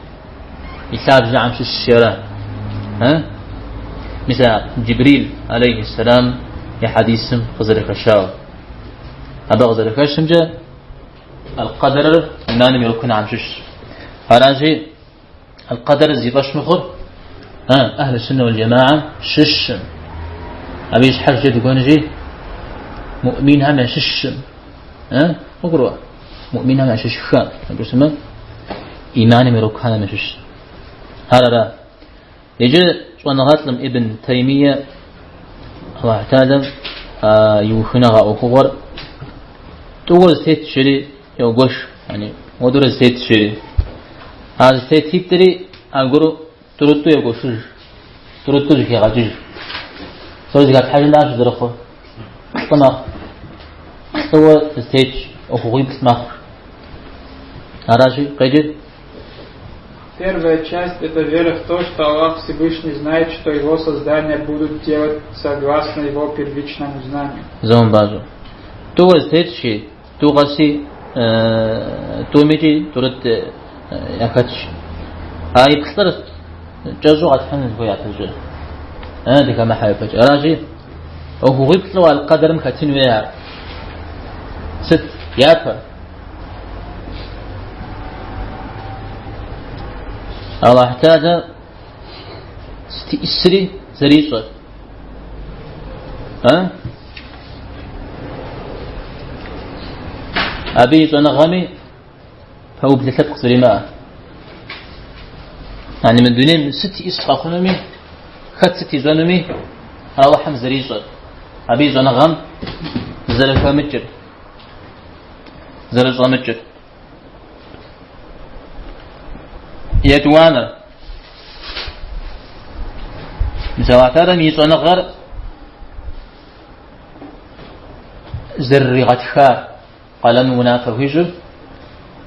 лъабжьэхэм щыщщи ара? Мис а Джибрил, алейхи сэлам, и хьэдисым къызэрыхэщауэ. Абы къызэрыхэщымкӏэ аль-къэдэрыр иманым и рукнхэм щыщщ. Аращи, Аль-Къэдэр зи фӏэщ мыхъур Ахьлу Суннэ уал Джамаам щыщым. Абы и щхьэжкӏэ дыкӏуэнщи, муӏминхэм ящыщым. Къыбгурыӏуа? Муӏминхэм ящыщхэм. Жысӏэмэ, иманым и рукнхэм ящыщ. Ар ара. Иджы щӏэныгъэлӏым Ибн Таймие Аллахь Тэхьэлам и ухыныгъэ ӏуэхугъуэр тӏууэ зэтетщ жери Йогуэш, яни, модурэ зэтетщ жери. А зэтетитӏри аргуэру тӏурытӏу егуэшыж, тӏурытӏу зэхегъэкӏыж. Псори зэхэплъхьэжым дапщэ зэрыхъур? Плӏы мэхъу. Плӏыуэ зэтетщ, ӏуэхугъуиплӏ мэхъу. Аращи, къеджэт. Первая часть – это вера в то, что Аллах Всевышний знает, что Его создания будут делать согласно Его первичному знанию. Зэ умыпӏащӏэ. Тӏууэ зэтетщи, Тӏу къэси тӏумикӏи тӏурытӏ яхэтщ. А и плӏыр кӏэщӏу къэтхьын зыхуей япэщӏыкӏэ. Дыхэмыхьэ ипэкӏэ. Аращи, ӏуэхугъуиплӏу аль-къэдэрым хэтын хуей ар. Сыт япэр? Аллахь Тэхьэлэ сыт иӏысри зэрищӏэр. А? Абы и щӏэныгъэми пэублэ лъэпкъ зэримыӏэр. Яни мы дунейм сыт иӏыс къэхъунуми, хэт сыт ищӏэнуми, Алыхьым зэрищӏэр. Абы и щӏэныгъэм зэрыхэмыкӏыр, зэрыщӏэмыкӏыр. Етӏуанэр. Мис Аллахь Тэхьэлэм и щӏэныгъэр зэрыригъэтхар, къалэмым унафэ хуищӏу,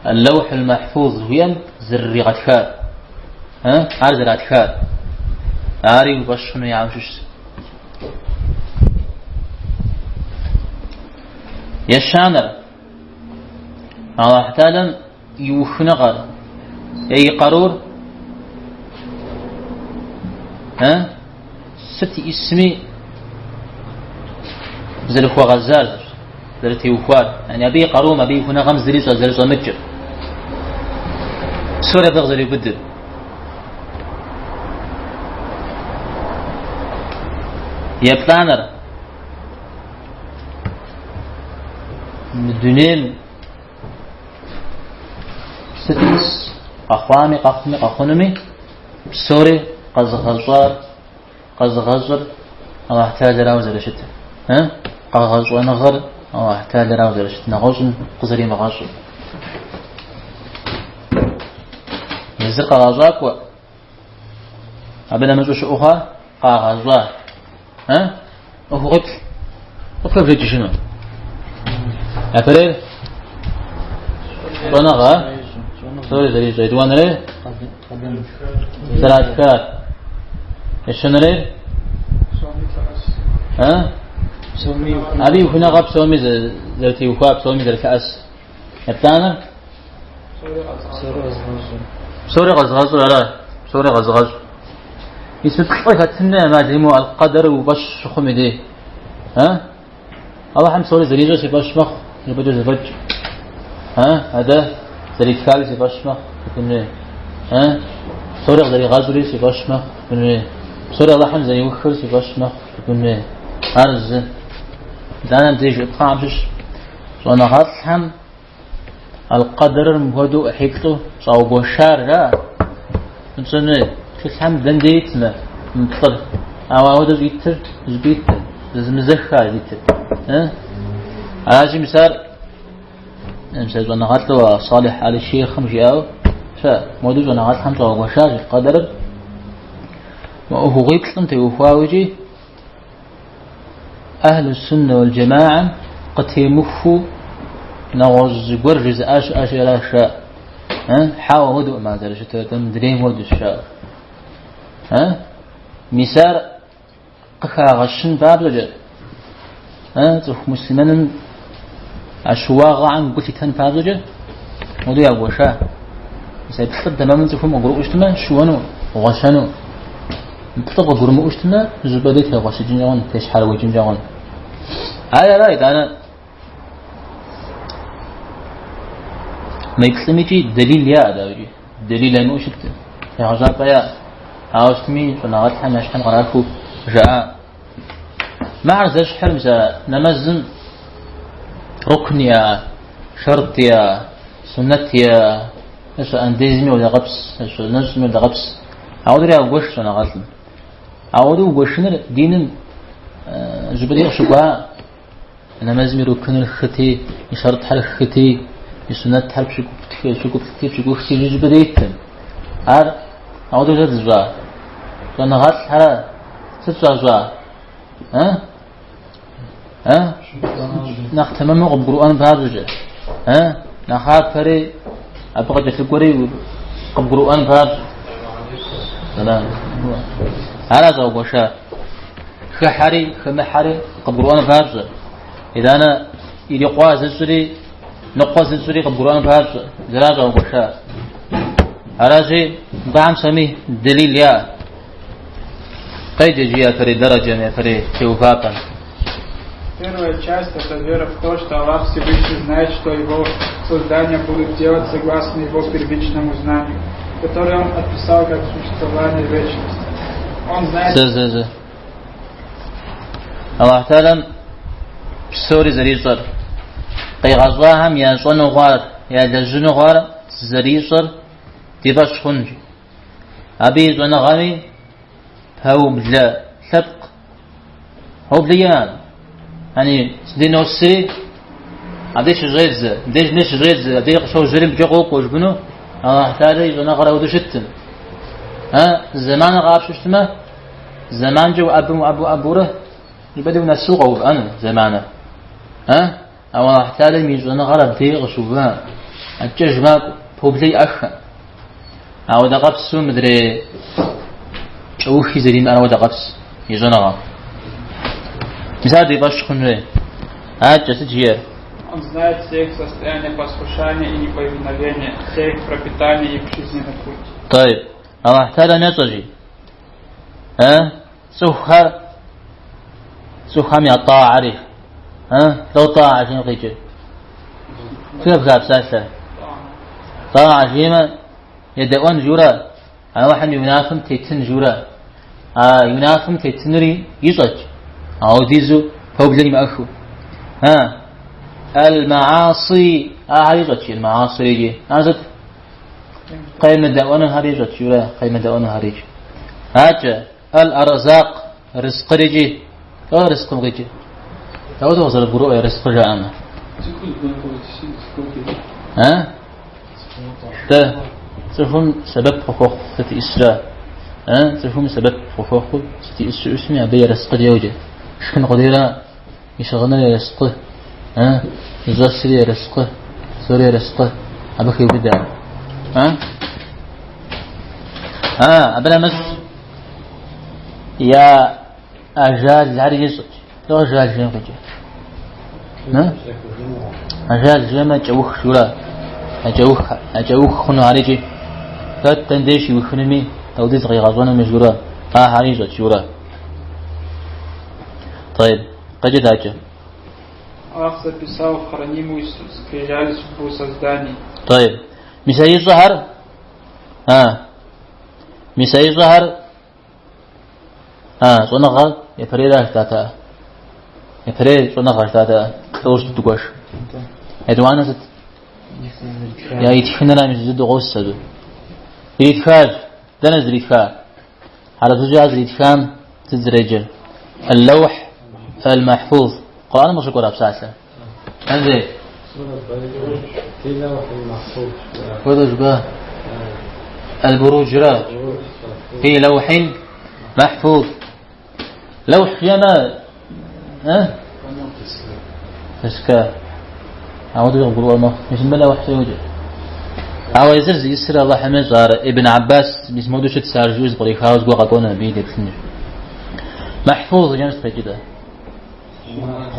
Лэухьул Махьфуз жиӏэм зэрыригъэтхар, ар зэратхар. Ари уи фӏэщ хъуну яӏэм щыщщ. Ещанэр. Аллахь Тэхьэлэм и ухыныгъэр е и къарур сыт иӏысми зэрыхуэгъэзар, зэрытеухуар. Яни абы и къарум, абы и ухыныгъэм зыри зэрыщӏэмыкӏыр. Псори абы къызэриубыдыр. Еплӏанэр. Мы дунейм сыт иӏыс къэхъуами, къэхъуми, къэхъунуми, псори къэзыгъэщӏар, къэзыгъэщӏыр Аллахь Тэхьэлэрауэ зэрыщытыр. Къэгъэщӏэныгъэр Аллахь Тэхьэлэрауэ зэрыщытыр, нэгъуэщӏым къызэримыгъэщӏыр. Езыр къэгъэщӏакӏуэ, абы нэмыщӏу щыӏэу хъуа, къагъэщӏа. ӏуэхугъуиплӏ къыпхэбжэкӏыжыну. Япэрейр щӏэныгъэ, псори зэрищӏэ. Етӏуанэрейр зэратхар. Ещанэрейр абы и ухыныгъэ псоми зэрытеухуа, псоми зэрылъэӏэс. Еплӏанэр псори къэзыгъэщӏыр ара, псори къэзыгъэщӏ. Мис мы плӏы хэтын ӏэмал имыӏэу аль-къэдэр уи фӏэщ щыхъум и дей. А? Аллахьым псори зэрищӏэр си фӏэщ мэхъу, жыпӏэкӏэ зэфӏэкӏ. А? Адэ зэритхари си фӏэщ мэхъу, жыпӏэн хуей. А? Псори къызэригъэщӏри си фӏэщ мэхъу, жыпӏэн хуей. Псори Аллахьым зэриухыр си фӏэщ мэхъу, жыпӏэн хуей. Ар зы. Итӏанэ абдеж жыӏэпхъэхэм щыщ щӏэныгъэлӏхэм Аль-къэдэрыр мыпхуэдэу ӏыхьиплӏу щӏаугуэшар жаӏэ. Мыпщӏэми, тхылъхэм дэн дей итмэ, мы плӏыр. Ауэ ауэдэ щӏитыр, зыщӏитыр, зэзэмызэхха щӏитыр. Аращи, мис ар, мис а щӏэныгъэлӏу Салихь Али Шейхъым жиӏауэ, щэ, мыуэдэу щӏэныгъэлӏхэм щӏаугуэшащ аль-къэдэрыр. Мы ӏуэхугъуиплӏым теухуауэ икӏи Ахьлу суннэ уал джэмаам къытемыхуу нэгъуэщӏ зыгуэр жызыӏа щыӏэщи аращ жаӏэ. Хьэуэ, ауэдэукъым ар зэрыщытыр, атӏэ мыдрейм хуэдэущ жаӏэ. Мис ар къыхагъэщын папщӏэкӏэ. Цӏыху муслъымэным а щыуагъэхэм гу лъитэн папщӏэкӏэ мыуэду ягуэша. Мис а плӏыр тэмэму цӏыхум къыгурыӏуэу щытмэ, щыуэну, гъуэщэну. Плӏыр къыгурымыӏуэу щытмэ, зыщӏыпӏэ дей тегъуэщыкӏынкӏэ хъун, тещхьэрыуэкӏынкӏэ хъун. Ар ара итӏанэ мы плӏым икӏи дэлил яӏэ, дауикӏи. Дэлил ямыӏэу щыткъым, тегъэщӏапӏэ яӏэ. Ауэ щытми, щӏэныгъэлӏхэм я щхьэм кърахыу жаӏа. Мыхэр зэщхьыр, мис а нэмэзым рукн яӏэ, шэрт яӏэ, суннэт яӏэ, мис а андезми уадэгъэпс, нэщӏми уадэгъэпс. Ауэдэри ягуэш щӏэныгъэлӏым. Ауэдэу угуэшыныр диным зыщӏыпӏэ дей къыщыкӏуа нэмэзым и рукныр хыти, и шэртхэр хыти, и суннэтхэр пщыкӏуплӏти, пщыкӏухти зыщӏыпӏэ дей иткъым. Ар ауэдэу сыт зыщӏа? Щӏэныгъэлӏхэрэ сыт щӏащӏа? А? А? Нэхъ тэмэму къыбгурыӏуэн папщӏэкӏэ. А? Нэхъапэри, абы къыкӏэлъыкӏуэри къыбгурыӏуэн папщӏэ. Ара щӏагуэшар. Хыхьэри, хэмыхьэри къыбгурыӏуэн папщӏэ. Итӏанэ ирикъуа зыщӏри, ныкъуэ зыщӏри къыбгурыӏуэн папщӏэ. Зэра щӏагуэшар. Аращи, мыбыхэм псоми дэлил яӏэ. Къеджэ жи япэрей дэрэджэм, япэрей теувапӏэм. Первая часть – это вера в то, что Аллах Всевышний знает, что его создания будут делать согласно его первичному знанию, которое он описал как существование вечности. Он знает... Зэ, зэ, зэ. Аллахь Тэхьэлам псори зэрищӏэр, къигъэщӏахэм ящӏэну хъуар, ялэжьыну хъуар зэрищӏэр ди фӏэщ хъунщ. Абы и щӏэныгъэми пэублэ лъэпкъ, пэублэ иӏэкъым. Яни сыдей носри, абдей щыщӏедзэ, мыбдеж мыбдеж щыщӏедзэ, абдей къыщожьэри мыбыкӏэ къокӏуэ жыпӏэну, Аллахь Тэхьэлэ и щӏэныгъэр ауэдэу щыткъым. А зэманыр къапщтэу щытмэ, зэманкӏэ уӏэбэм уӏэбэу уӏэбэурэ, щӏыпӏэ дей унэсу къэувыӏэну зэманыр. А? Ауэ Аллахь Тэхьэлэм и щӏэныгъэр абдей къыщыувыӏэ, адэкӏэж макӏуэ, пэублэ иӏэххэм. Ауэдэ къэпсу мыдрей кӏэухи зэримыӏэр ауэдэ къэпс и щӏэныгъэм. Мис ар ди фӏэщ хъун хуей. Адэкӏэ сыт жиӏэр? Он знает все их состояния послушания и неповиновения, все их пропитание и их жизненный путь. Тайб. Аллахь Тэхьэлэм ещӏэ жи. Э? Цӏыхухэр цӏыхухэм я тӏагьэри. Э? Лӏо тӏагьэ жиӏэм къикӏыр. Зэхэфха псалъэ? Тӏагьэ жиӏэмэ, едэӏуэн журэ, Аллахьым и унафэм тетын журэ. А и унафэм тетынри ищӏэт, ауэдизу пэублэ имыӏэхыу. А аль-мааси, ахэр ищӏэт, аль-маасири икӏи. Ар сыт? Къемыдэӏуэнухэр ищӏэт, журэ, къемыдэӏуэнухэр икӏи. Акӏэ, аль-арзакъ, рызкъыр икӏи. Лӏо рызкъым къикӏыр? Дауэ къызэрыбгурыӏуэ рызкъы жаӏэмэ? А? Дэ цӏыхум сэбэп къыхуэхъу сыт исрэ? А? Цӏыхум сэбэп къыхуэхъу сыт ис щыӏусми, абы ерыскъыр йоджэ. Шхын къудейра, и щыгъыныр ерыскъы, а? Зыщӏэсри ерыскъы, псори ерыскъы, абы хеубыдэ. А? А, абы нэмыщӏ я ажалхэр ищӏэт. Лӏо ажал жиӏэм къикӏыр? Ажал жиӏэмэ кӏэух журэ. А кӏэух, а кӏэух хъуну ар икӏи. Хэт дэн деж щиухынуми, дауэдиз къигъэщӏэнуми журэ. Ахэр ищӏэт журэ. Тайб, къеджэт акӏэ. Аллах записал в хранимую скрижали судьбу созданий. Тайб. Мис а ищӏэхэр, а, мис а ищӏэхэр А, щӏэныгъэр япэрейра жытӏатэӏэ? Япэрей щӏэныгъэ жытӏатэӏэ? Плӏыуэ щыдгуэш. Етӏуанэ сыт? Я итхыныра мис зы дыгъуэс абы. Иритхащ. Дэнэ зритха? Хьэрыпыбзэкӏэ ар зритхам сыт зэреджэр? Аль-Лэухь аль-Махфуз. Къурӏэным къыщыкӏуэра псалъэ? Андрей. Хуэдэу жыпӏа? Аль-Буруджра. Фи лэухьин махфуз. Лэухь жиӏэмэ, э? Доска. Ауэдэу къыбгурыӏуэ мэхъу. Мис мыбы лэухькӏэ йоджэ. Ауэ езыр зиӏысыр Аллахьым ещӏэ, ар Ибн Аббас мис модэу щытщ, ар жиӏэу зэпкърихауэ зыгуэр къэкӏуэну абы и деплъынущ. Махфуз жиӏэм сыт къикӏыр?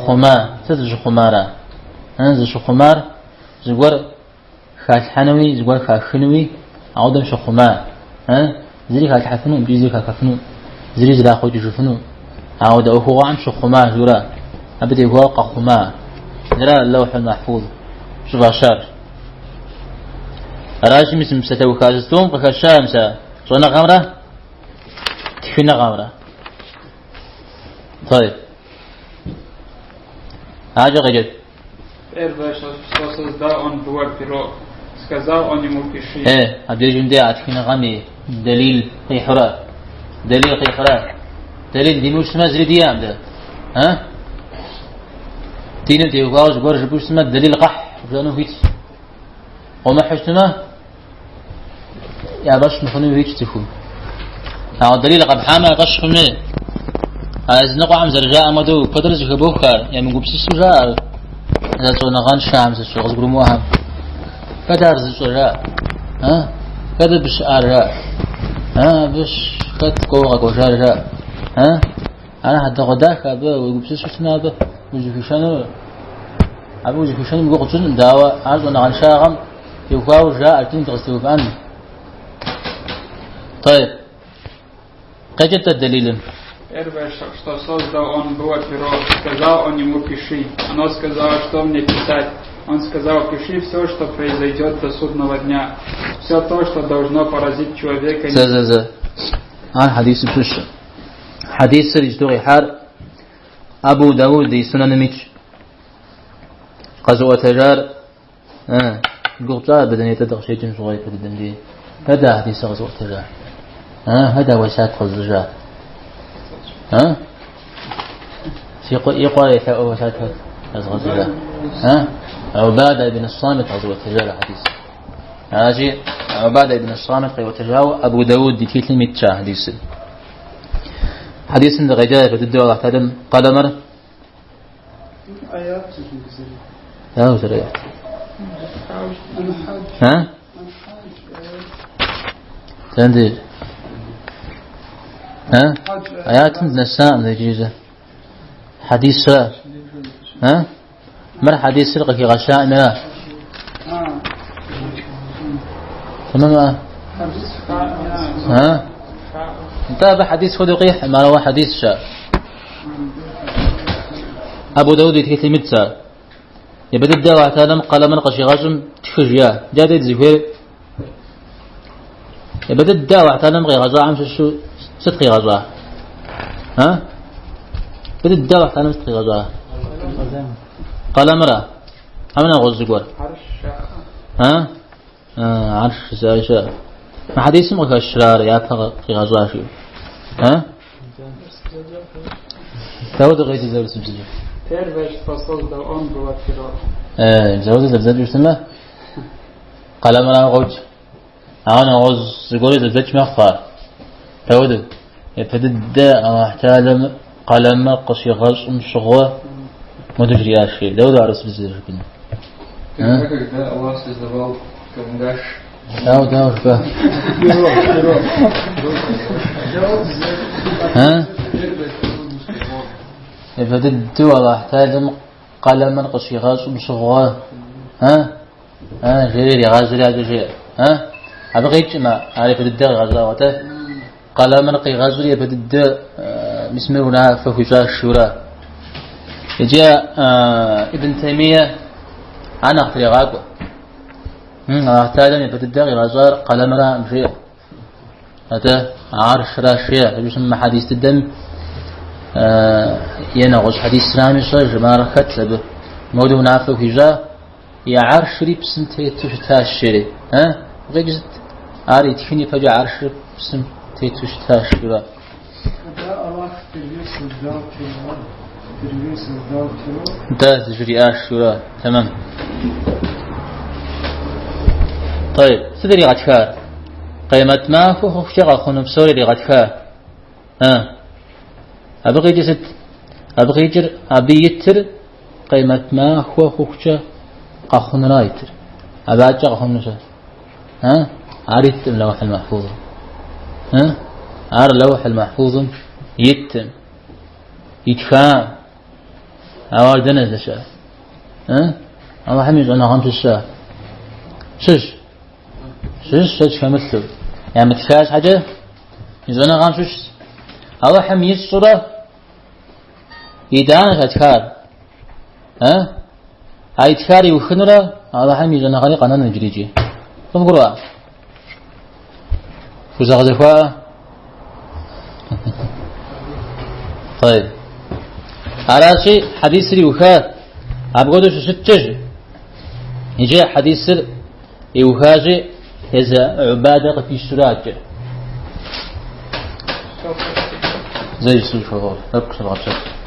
Хъума. Сыт зыщыхъумара? Зыщыхъумар зыгуэр халъхьэнуи, зыгуэр хахынуи, ауэдэм щыхъума. Зыри халъхьэфыну, икӏи зыри хахыфыну, зыри зрахъуэкӏыжыфыну. Ауэдэ ӏуэхугъуэхэм щыхъума жура. Абы теухуауэ къэхъума. Зыра Лэухьул Махьфуз щӏыфӏащар. Аращи, мис мы псалъэуха зытӏум къыхэща мис а щӏэныгъэмрэ тхыныгъэмрэ. طيب. Адэкӏэ къеджэт. Первое, что создал он, было перо. Сказал он ему, пиши. Абдежым де а тхыныгъэм и дэлил къихьурэ. Дэлил къихьурэ. Дэлил димыӏэу щытмэ, зыри диӏэкъым дэ. А? Диным теухуауэ зыгуэр жыпӏэу щытмэ, дэлил къэхь жыпӏэну хуитщ. Къомыхьу щытмэ, я фӏэщ мыхъуну хуитщ цӏыхум. Ауэ дэлил къэпхьамэ, я фӏэщ хъуми, а языныкъуэхэм зэрыжаӏэм хуэдэу куэдрэ зэхыбох ар, емыгупсысу жаӏэ ар щӏэныгъэншэхэм зыщӏэ къызыгурымыӏуэхэм. Хэт ар зыщӏэр жаӏэ? А? Хэт абы щыӏар жаӏэ? А, абы хэт кӏуэуэ къэкӏуэжар жаӏэ? А? Ар хьэдэгъуэдахэ абы уегупсысу щытмэ, абы узыхуишэнур, абы узыхуишэнум и гугъу тщӏынкъым, дэ, ауэ ар щӏэныгъэншагъэм теухуауэ жаӏэр дин дыкъызытеувыӏэн. طيب. Къеджэт-тӏэ дэлилым. Первое, что создал он, было перо. Сказал он ему, пиши. Оно сказало, что мне писать. Он сказал, пиши все, что произойдет до судного дня. Все то, что должно поразить человека. Зэ, зэ, зэ. Ар хьэдисым щыщ. Хьэдисыр иджыту къихьар Абу Дауд и сунэным итщ. Къэзыӏуэтэжар гугъу тщӏа абы дэнэ дыкъыщеджэм щыгъуэ ипэ дыдэм дей. Хэт а хьэдисыр къэзыӏуэтэжар? Хэт а уэсят къэзыщӏыжар? Си и къуэр елъэӏуу уэсят хэт къэзыгъэщӏыжар? Убадэ ибн Самит къэзыӏуэтэжар а хьэдисыр. Аращи, Убадэ ибн Самит къиӏуэтэжауэ Абу Дауд и тхылъым итщ а хьэдисыр. Хьэдисым дыкъеджа япэ дыдэу Аллахь Тэхьэлам къалэмыр дауэ зэрыаят? А? Дэнэ А? Аятым дынэсакъым дэ иджыри зэ. Хьэдисра? А? Мыр хьэдисыр къыхигъэщаӏым ара? Тэмэм а? А? Нтӏэ абы хьэдис хуэдэу къихьым, ауэ хьэдисщ ар. Абу Дауд и тхылъым итщ ар. Япэ дыдэ Аллахь Тэхьэлам къалэмыр къыщигъэщӏым тхы жиӏа. Дэ дэ дызыхуейр Япэ дыдэ Аллахь Тэхьэлам къигъэщӏахэм щыщу сыт къигъэщӏа? А? Япэ дыдэ Аллахь Тэхьэлам сыт къигъэщӏа? Къалэмыра? Хьэмэ нэгъуэщӏ зыгуэр? А? Арш жызыӏэ щыӏэ. Мы хьэдисым къыхэщрэ ар япэ къигъэщӏа жиӏэу? А? Дауэ дыкъеджэ урысыбзэкӏэ? Первое, что создал он, было перо. Зэуэ зэбдзэкӏыу щытмэ, Къалэмырауэ къокӏ. Ауэ нэгъуэщӏ зыгуэри зэбдзэкӏ мэхъу ар. Дауэдэу? Япэ дыдэ Аллахь Тэхьэлам къалэмыр къыщигъэщӏым щыгъуэ моду жриӏащ жери. Дауэдэу ар урысыбзэкӏэ жыпӏэну? Тогда, когда Аллах создавал карандаш. Дауэ, дауэ жыпӏа? А? Япэ дыдэу Аллахь Тэхьэлам къалэмыр къыщигъэщӏым щыгъуэ, а? А, жери иригъажьэри адэкӏэ жеӏэ. А? Абы къикӏым ар япэ дыдэ къигъэщӏауэ, атӏэ къалэмыр къигъэщӏри япэ дыдэ мис мыр унафэ хуищӏащ жиӏэурэ. Иджы Ибн Таймие ар нэхъ трегъакӏуэ. Аллахь Тэхьэлам япэ дыдэ къигъэщӏар къалэмыракъым жеӏэ. Атӏэ аршращ жеӏэ. Иджы мы хьэдис дыдэм е нэгъуэщӏ хьэдисрами сщӏэжым, ар хэтщ абы. Моду унафэ хуищӏа, и аршри псым тету щытащ, жери. А? Къикӏ сыт? Ар итхын ипэкӏэ аршыр псым тету щытащ, жиӏэурэ. Когда Аллах впервые создал перо, впервые создал перо. Да, жриӏащ, жиӏэурэ. Тэмэм. طيب, сыт иригъэтхар? Къемэт махуэ хъухукӏэ къэхъуну псор иригъэтха. А. Абы къикӏыр сыт? Абы къикӏыр абы итыр къемэт махуэ хъухукӏэ къэхъунура итыр. Абы адэкӏэ къэхъуну щэ? А? Ар иткъым Лэухьул Махьфузым. А? Ар Лэухьул Махьфузым иткъым. Итхам. Ауэ ар дэнэ здэщыӏэр? Алыхьым и щӏэныгъэм щыщ ар? Щыщ. Щыщ, шэч хэмылъу. Ямытха щхьэкӏэ и щӏэныгъэм щыщщ. Алыхьым ищӏурэ итӏанэщ ятхар. А итхар иухынурэ Алыхьым и щӏэныгъэри къэнэну иджырикӏи. Къывгурыӏуа? Фхузэгъэзэхуа? طيب. Аращи, хьэдисыр иуха, апхуэдэу щыщыткӏэ жи. Иджы хьэдисыр иухащи, езы Убадэ къыпищурэ адэкӏэ. Зэ ису тӏэкӏу зывгъэпсэху.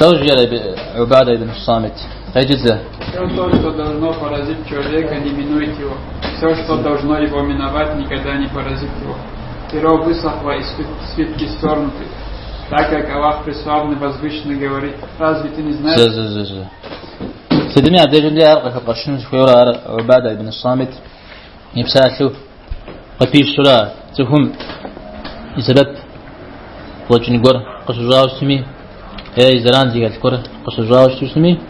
Лӏо жиӏэр Убадэ ибн Самит. Къеджэт зэ. Все то, что должно поразить человека, не минует его. Все, что должно его миновать, никогда не поразит его. Перо высохло и свитки свернуты. Так как Аллах Преславный Возвышенный говорит, разве ты не знаешь? Зэ, зэ, зэ, зэ. Сытми абдежым де ар къыхэбгъэщыну зыхуейуэ ар Убадэ ибн Самит и псалъэу къыпищурэ цӏыхум и сэбэп фӏэкӏын гуэр къыщыщӏауэ щытми, е и зэран зыхэлъ гуэр къыщыщӏауэ щытми,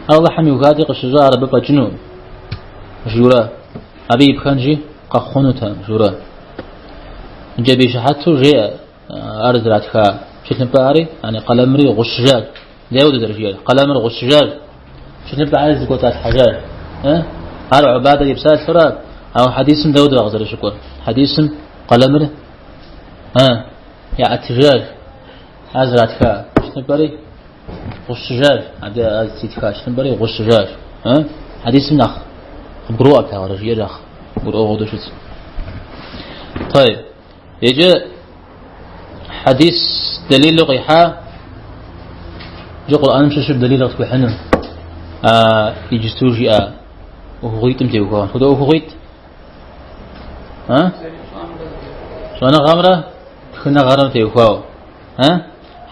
Алыхьым иухати къыщыщӏа ар абы фӏэкӏыну, жиӏэурэ, абы и пхэнжи къэхъунутэкъым, жиӏэурэ. Иджы абы и щыхьэту жеӏэ ар зэратха тхылъымпӏэхэри, ани къалэмри гъущыжащ. Дауэ зэрыжиӏэр? Къалэмыр гъущыжащ. Тхылъымпӏэхэри зэкӏуэцӏалъхьэжащ. Ар Убадэ и псалъэра, ауэ хьэдисым дауэ къызэрыщыкӏуэр? Хьэдисым къалэмыр яӏэтыжащ. Ар зэратха тхылъымпӏэри гъущыжащ. Абы ар зытетха тхылъымпӏэри гъущыжащ. Хьэдисым нэхъ къыбгурыӏуэ плъагъурэ, жиӏэр нэхъ гурыӏуэгъуэу щытщ. طيب. Иджы хьэдис дэлилу къихьа, иджы Къурӏэным щыщу дэлил къытхуихьыну, иджысту жиӏа ӏуэхугъуитӏым теухуауэ. Хуэдэ ӏуэхугъуитӏ? Щӏэныгъэмрэ тхыныгъэмрэ теухуауэ.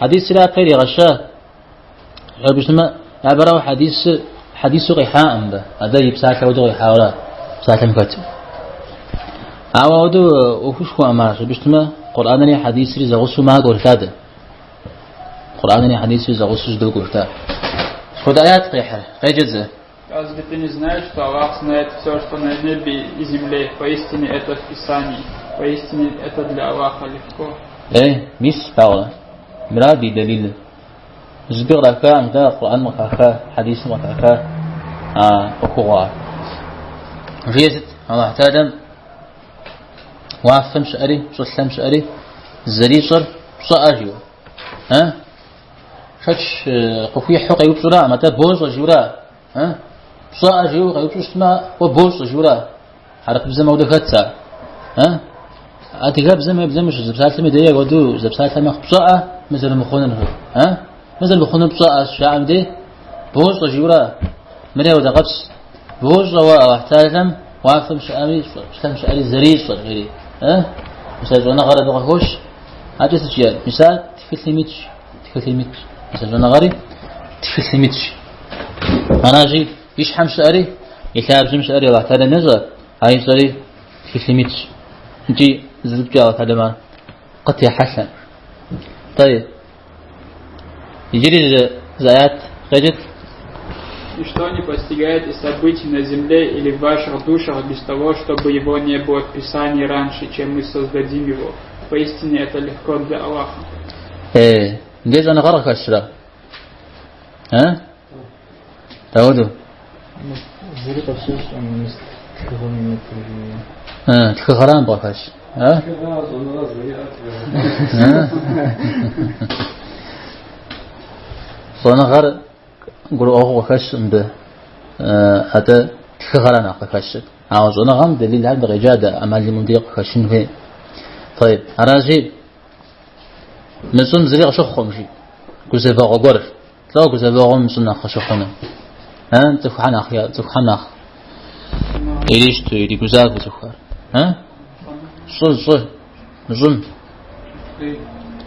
Хьэдисыр япэ иригъэща, Абы щытмэ, япэрауэ хьэдисыр хьэдису къихьакъым абы, атӏэ и псалъэ хуэдэу къихьауэра псалъэм хэт. Ауэ ауэдэу ӏуэхушхуэкъым ар, абы щытмэ, Къурӏэнри хьэдисри зэгъусэу макӏуэ жытӏа дэ. Къурӏэнри хьэдисри зэгъусэу зэдокӏуэ жытӏа. Сыт аят къихьыр? Къеджэт зэ. Разве ты не знаешь, что Аллах знает все, что на небе и земле? Поистине это в Писании. Поистине это для Аллаха легко. Эй, мис, плъагъурэ, мыра ди дэлилыр. Зыщӏыпӏи кърахакъым дэ Къурӏэным къыхаха, хьэдисым къыхаха а ӏуэхугъуэр. Жиӏэр сыт? Аллахь Тэхьэлам уафэм щыӏэри, щӏылъэм щыӏэри зэрищӏэр пщӏэӏэ жиӏэу. А? Шэч къыхуихьу къеупщӏураӏым, атӏэ бощӏэ жиӏэура. А? Пщӏэӏэ жиӏэу къеупщӏу щытмэ, уэ бощӏэ жиӏэура. Хьэрыпыбзэм ауэдэ хэтщ ар. А? Адыгэбзэм уеблэмэ ущызэпсалъэми дей апхуэдэу зэпсалъэ мэхъу пщӏэӏэ мы зэрымыхъунур. А? Мы зэрымыхъунур пщӏэӏэ жаӏэм дей бощӏэ жиӏэура. Мыри ауэдэ къэпс. Бощӏэ уэ Аллахь Тэхьэлам уафэм щыӏэми щӏылъэм щыӏэри зэрищӏэр жери. А? Мис а щӏэныгъэр абы къыхощ. Акӏэ сыт жиӏэр? Мис ар тхылъым итщ, тхылъым итщ. Мис а щӏэныгъэри тхылъым итщ. Аращи, и щхьэм щыӏэри, и лъабжьэм щыӏэри Аллахь Тэхьэлам ещӏэ, а ищӏэри тхылъым итщ. Икӏи зыщӏыпӏэкӏэ Аллахь Тэхьэлам ар къытехьэлъэ. Тӏэй, иджыри зы аят къеджэт. Ничто не постигает из событий на земле или в ваших душах без того, чтобы его не было в Писании раньше, чем мы создадим его. Поистине это легко для Аллаха. Мыбдеж щӏэныгъэр къыхэщрэ? А? Дауэду? Зыри къыщыщӏым, мис тхыгъэм имытыр жиӏэу. Тхыгъэрам къыхэщ. А? Тхыгъэ щӏэныгъэ зэриӏэр. Щӏэныгъэр гурыӏуэгъуэу къыхэщ мыбы. Атӏэ тхыгъэра нэхъ къыхэщыр. Ауэ щӏэныгъэм дэлилхэр дыкъеджа дэ ӏэмал имыӏэу дей къыхэщын хуей. Тӏэйб, аращи, мы щӏым зыри къыщыхъукъым, жи. Гузэвэгъуэ гуэр. Лӏо гузэвэгъуэм мы щӏым нэхъ къыщыхъуну. Цӏыхухэр нэхъ, цӏыхухэр нэхъ ирищту, иригузавэу цӏыхухэр. Щӏы, щӏы, мы щӏым.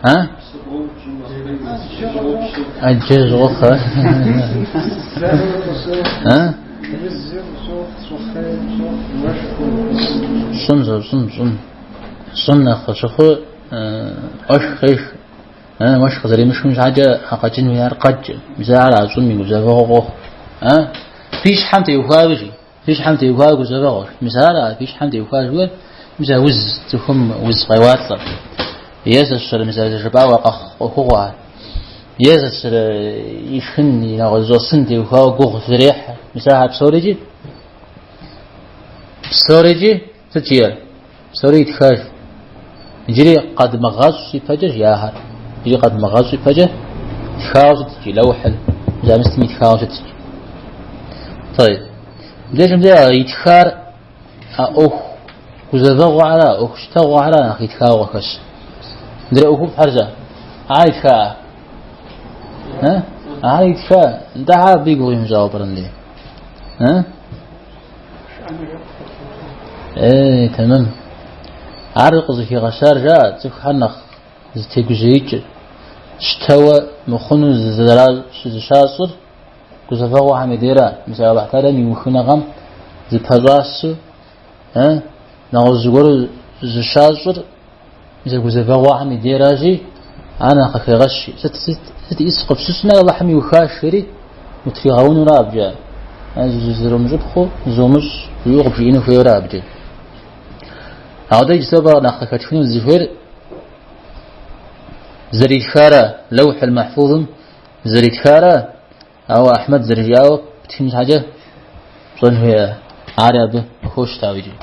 А? ӏэджэ жьыгъухъэ. А? Щӏым, щӏым, щӏым. Щӏым нэхъ къыщыхъу уэшх къех. Уэшх къызэремышхым щхьэкӏэ а къэкӏын хуеяр къэкӏ. Мис ар а щӏым и гузэвэгъуэ къохъу. Фи щхьэм теухуауи жи. Фи щхьэм теухуауэ гузэвэгъуэщ. Мис ар а фи щхьэм теухуа жыхуиӏэр, мис а уз цӏыхум уз къеуалӏэр. Е зэщэрэ, мис а жыпӏауэ къэхъу ӏуэхугъуэхэр. Е зэщэрэ ишхын, и нэгъуэщӏ щӏэсын теухуауэ гугъу зэрехьэ. Мис ахэр псорикӏи, псорикӏи сыт жиӏэр? Псори итхащ. Иджыри къэдмыгъэщӏ ипэкӏэ жиӏахэр. Иджыри къэдмыгъэщӏ ипэкӏэ тхауэ щытщ, лэухьыр замыстым итхауэ щытщ. Тӏэйб. Мыбдежым де итхар а ӏуэху гузэвэгъуэхьэра, ӏуэху щтэгъуэхьэра нэхъ итхауэ къыхэщ. Мыдрей ӏуэхуфӏхэр щэ? Ар итха? Ар итха? Нтӏэ хьэ абы и гугъу имыщӏауэ пӏэрэ мыбдеж? Ей, тэмэм. Ар къызыхигъэщар жаӏэ, цӏыхухэр нэхъ зытегужьеикӏыр, щтэуэ мыхъуну зыщащӏыр гузэвэгъуэхэм и дейра. Мис Алыхь Тэхьэлам и ухыныгъэм зыпэщӏасэу, нэгъуэщӏ зыгуэру зыщащӏыр мис а гузэвэгъуэхэм и дейращи, ар нэхъ къыхегъэщ. Сыт, сыт, сыт ис къыпщыщӏми Алыхьым иухащ жери утригъэунура абыкӏэ. Зэрумыщӏыпхъэу зумыщӏ жиӏэу къыбжиӏэну хуейуэра абыкӏэ. Ауэ дэ иджыпсту абы нэхъ къыхэтхыну зыхуейр зэритхара, Лэухьул Махьфузым зэритхара, ауэ Ахьмэд зэрыжиӏауэ птхын щхьэкӏэ пщӏэн хуейӏэ. Ари абы къыхощ дауикӏи.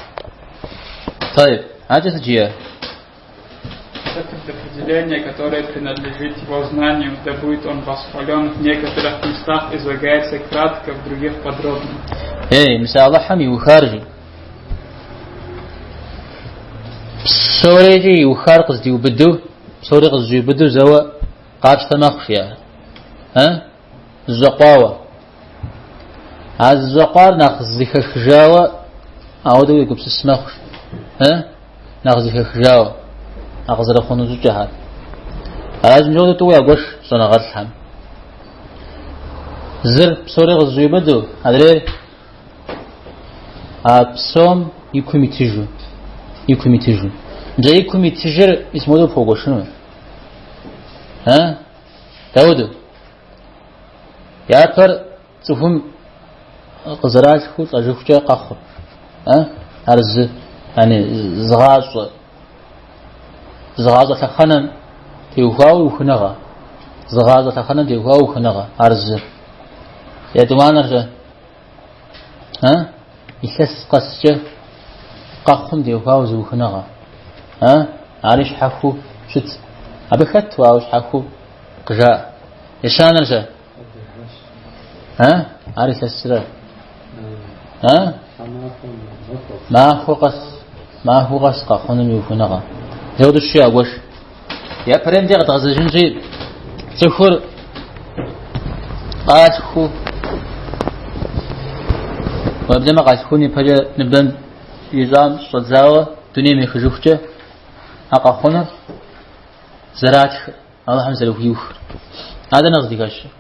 Тайб, адэкӏэ сыт жиӏэ? Это предопределение, которое принадлежит его знанию, да будет он восхвален, в некоторых местах излагается кратко, в других подробно. Эй, мис Алыхьым иухар жи. Псорикӏи иухар къыздиубыду, псори къызэщӏиубыду зэуэ къапщтэ мэхъу, жиӏэ. А? Зэщӏэкъуауэ. А зэщӏэкъуар нэхъ зыхэхыжауэ ауэдэу уегупсыс мэхъу. А? Нэхъ зыхэхыжауэ. А къызэрыхъуну щӏыкӏэхэр. Аращ мыпхуэдэу тӏууэ ягуэш щӏэныгъэлӏхэм. Зыр псори къызэщӏиубыду, адрейр а псом и кум итыжу. И кум итыжу. Мис а и кум итыжыр мис мыуэдэу пхуэгуэшыну. А? Дауэдэу? Япэр цӏыхум къызэралъхуу лӏэжыхукӏэ къэхъур. А? Ар зы, яни зы гъащӏэ лъэхъэнэм теухуауэ ухыныгъэ. Зы гъащӏэ лъэхъэнэм теухуауэ ухыныгъэ. Ар зы. Етӏуанэр-щэ? А? Илъэс къэскӏэ къэхъум теухуауэ зы ухыныгъэ. А? Ари щхьэхуу щыт. Абы хэту, ауэ щхьэхуу къыжаӏэ. Ещанэр-щэ? А? Ар илъэсрэ? А? Махуэ къэс, махуэ къэс къэхъунум и ухыныгъэ. Зэуэдэу щы ягуэш. Япэрейм де къэдгъэзэжынщи, цӏыхур къалъхуу, уеблэмэ къалъхун ипэкӏэ ныбэм ищӏам щӏэдзауэ дунейм ехыжыхукӏэ а къэхъунур зэратхыр, Алыхьым зэрыхуиухыр. Ар дэнэ къыздыхэщыр?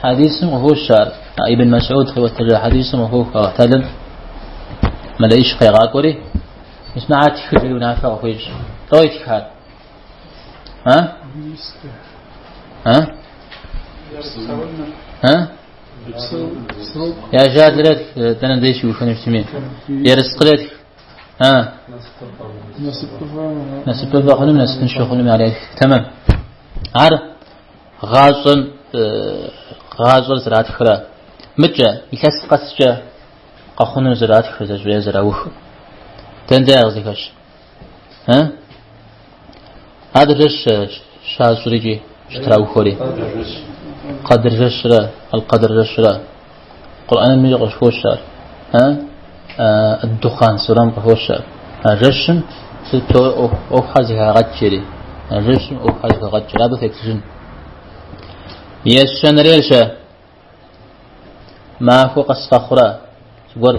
Хьэдисым къыхощ ар. Ибн Масӏуд къиӏуэтэжа хьэдисым къыхох Алыхь Тэхьэлам мэлэӏич къегъакӏуэри, мис мыхьэр тхы жери унафэ къыхуещӏ. Лӏо итхар? А? А? А? Ажалыр етх, дэнэ деж щиухыну щытми. Ерыскъыр етх. А? Насыпыфӏэ хъунум, насыпыншэ хъунум ар етх. Тэмэм. Ар гъащӏэм гъащӏэр зэратхрэ мыкӏэ, илъэс къэскӏэ къэхъунур зэратхыр, зэщӏуе зэраухыр. Дэнэ дей ар къызыхэщ? А? Ар дапщэщ щащӏыр икӏи щытраухуэри? Къэдыр жэщрэ, Аль-Къэдр жэщрэ. Къурӏэнми къыщыхощ ар. А? Ад-Духъан сурэм къыхощ ар. А жэщым сыт псори ӏуэхухэр зэхагъэкӏ жери. А жэщым ӏуэхухэр зэхагъэкӏ жери. Абы феплъыжын. Ещанэрейр-щэ? Махуэ къэс къэхъурэ зыгуэр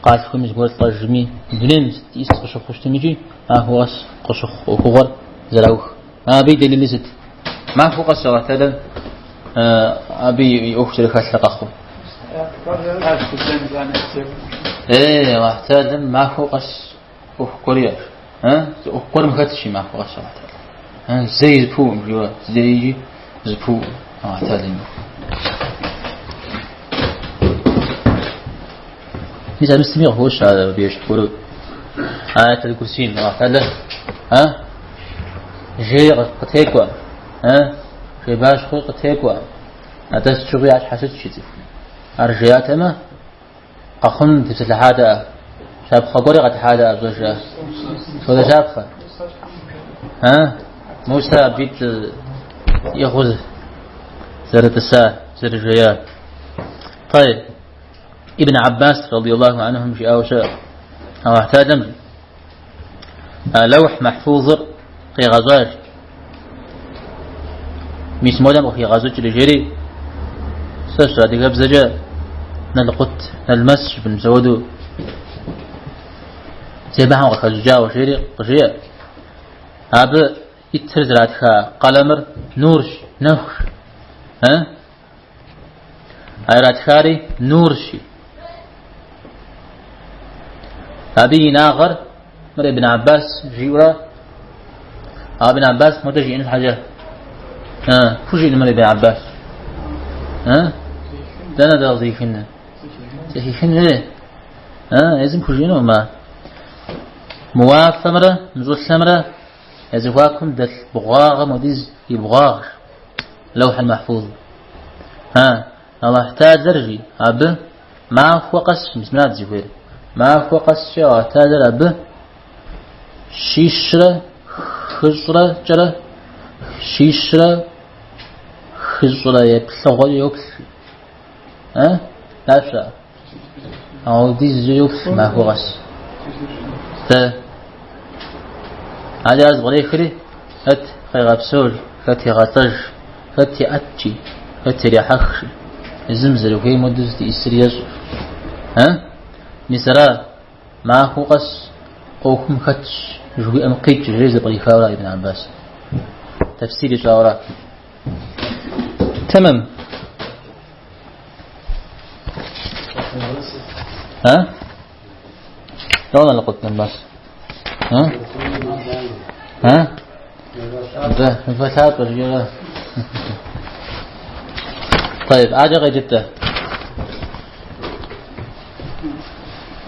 къалъхуми, зыгуэр лӏэжми, дунейм сыт ис къыщыхъуу щытми икӏи махуэ къэс къыщыхъу ӏуэхугъуэр зэраух. Абы и дэлили сыт? Махуэ къэс Алыхь Тэхьэлам абы и ӏуэху зэрыхэлъыр къэхъуу. Ей, Алыхь Тэхьэлам махуэ къэс ӏуэху гуэр иӏэщ. Зы ӏуэху гуэрым хэтщи махуэ къэс Алыхь Тэхьэлам. Зэи зэпыуӏым, жиӏэу, зэи зэпыуӏым Алыхь Тэхьэлам и ӏуэху. Мис а мыстми къыхощ ар абы ещхь гуэру. Аят аль-Курсийм, Алыхь Тэхьэлам, а? Жей къытекӏуэ, а? Жейбащхъуи къытекӏуэ. Атӏэ сыт щыгъуи ар щхьэщытщ и цӏыхум. Ар жеятэмэ, къэхъуным тепсэлъыхьатэӏэ. Щапхъэ гуэри къэтхьатэӏэ, пщӏэжрэ? Сыт хуэдэ щапхъэ? А? Мусэ абджитӏ иӏыгъыу зэрытӏыса, зэрыжеяр. Тайб. Ибн Аббас, радиаллаху анхум, жиӏауэ щыӏэ. Аллахь Тэхьэлам Лэухь Махьфузыр къигъэщӏащ. Мис модэм къыхигъэщӏыкӏри жери, сэ щ адыгэбзэкӏэ налкъут, налмэс жыпӏэн мис ауэдэу зебэхэм къыхэщӏыкӏауэ жери къыжеӏэ. Абы итыр зэратха къалэмыр нурщ, нэхущ. Э? А иратхари нурщи. Абы и инагъэр мыр Ибн Аббас жиӏэурэ, а Ибн Аббас модэ жиӏэн щхьэкӏэ. Хужиӏэн мыр Ибн Аббас. Дэнэ дэ къызэхихын? Зэхихын хуей. Езым хужиӏэнукъым ар. Мы уафэмрэ мы щӏылъэмрэ я зэхуакум дэлъ бгъуагъым хуэдиз и бгъуагъщ. Лэухь аль-Махфуз. Аллахь Таалэр жи, абы махуэ къэс, мис мырат зыхуейр, махуэ къэскӏэ Аллахь Таалэр абы щищрэ хыщӏрэ кӏэрэ, щищрэ хыщӏрэ еплъыгъуэкӏэ йоплъ. А? Дапщэ? Ауэдизкӏэ йоплъ махуэ къэс. Тэ. Ари ар зэпкърехри, хэт къегъэпсэу, хэт егъэлӏэж, хэт еӏэт жи, хэт ирехьэх жи. Езым зэрыхуейм хуэдэу здиӏисыр ещӏ. А? Мис ара махуэ къэс ӏуэхум хэтщ жыхуиӏэм къикӏ жери зэпкърихауэра Ибн Аббас. Тэфсир ищӏауэра. Тэмэм. А? Дауэ налкъут налмэс? А? А? Да, мывэ лъапӏэ жиӏэрэ. طيب, адэкӏэ къеджэт-тӏэ.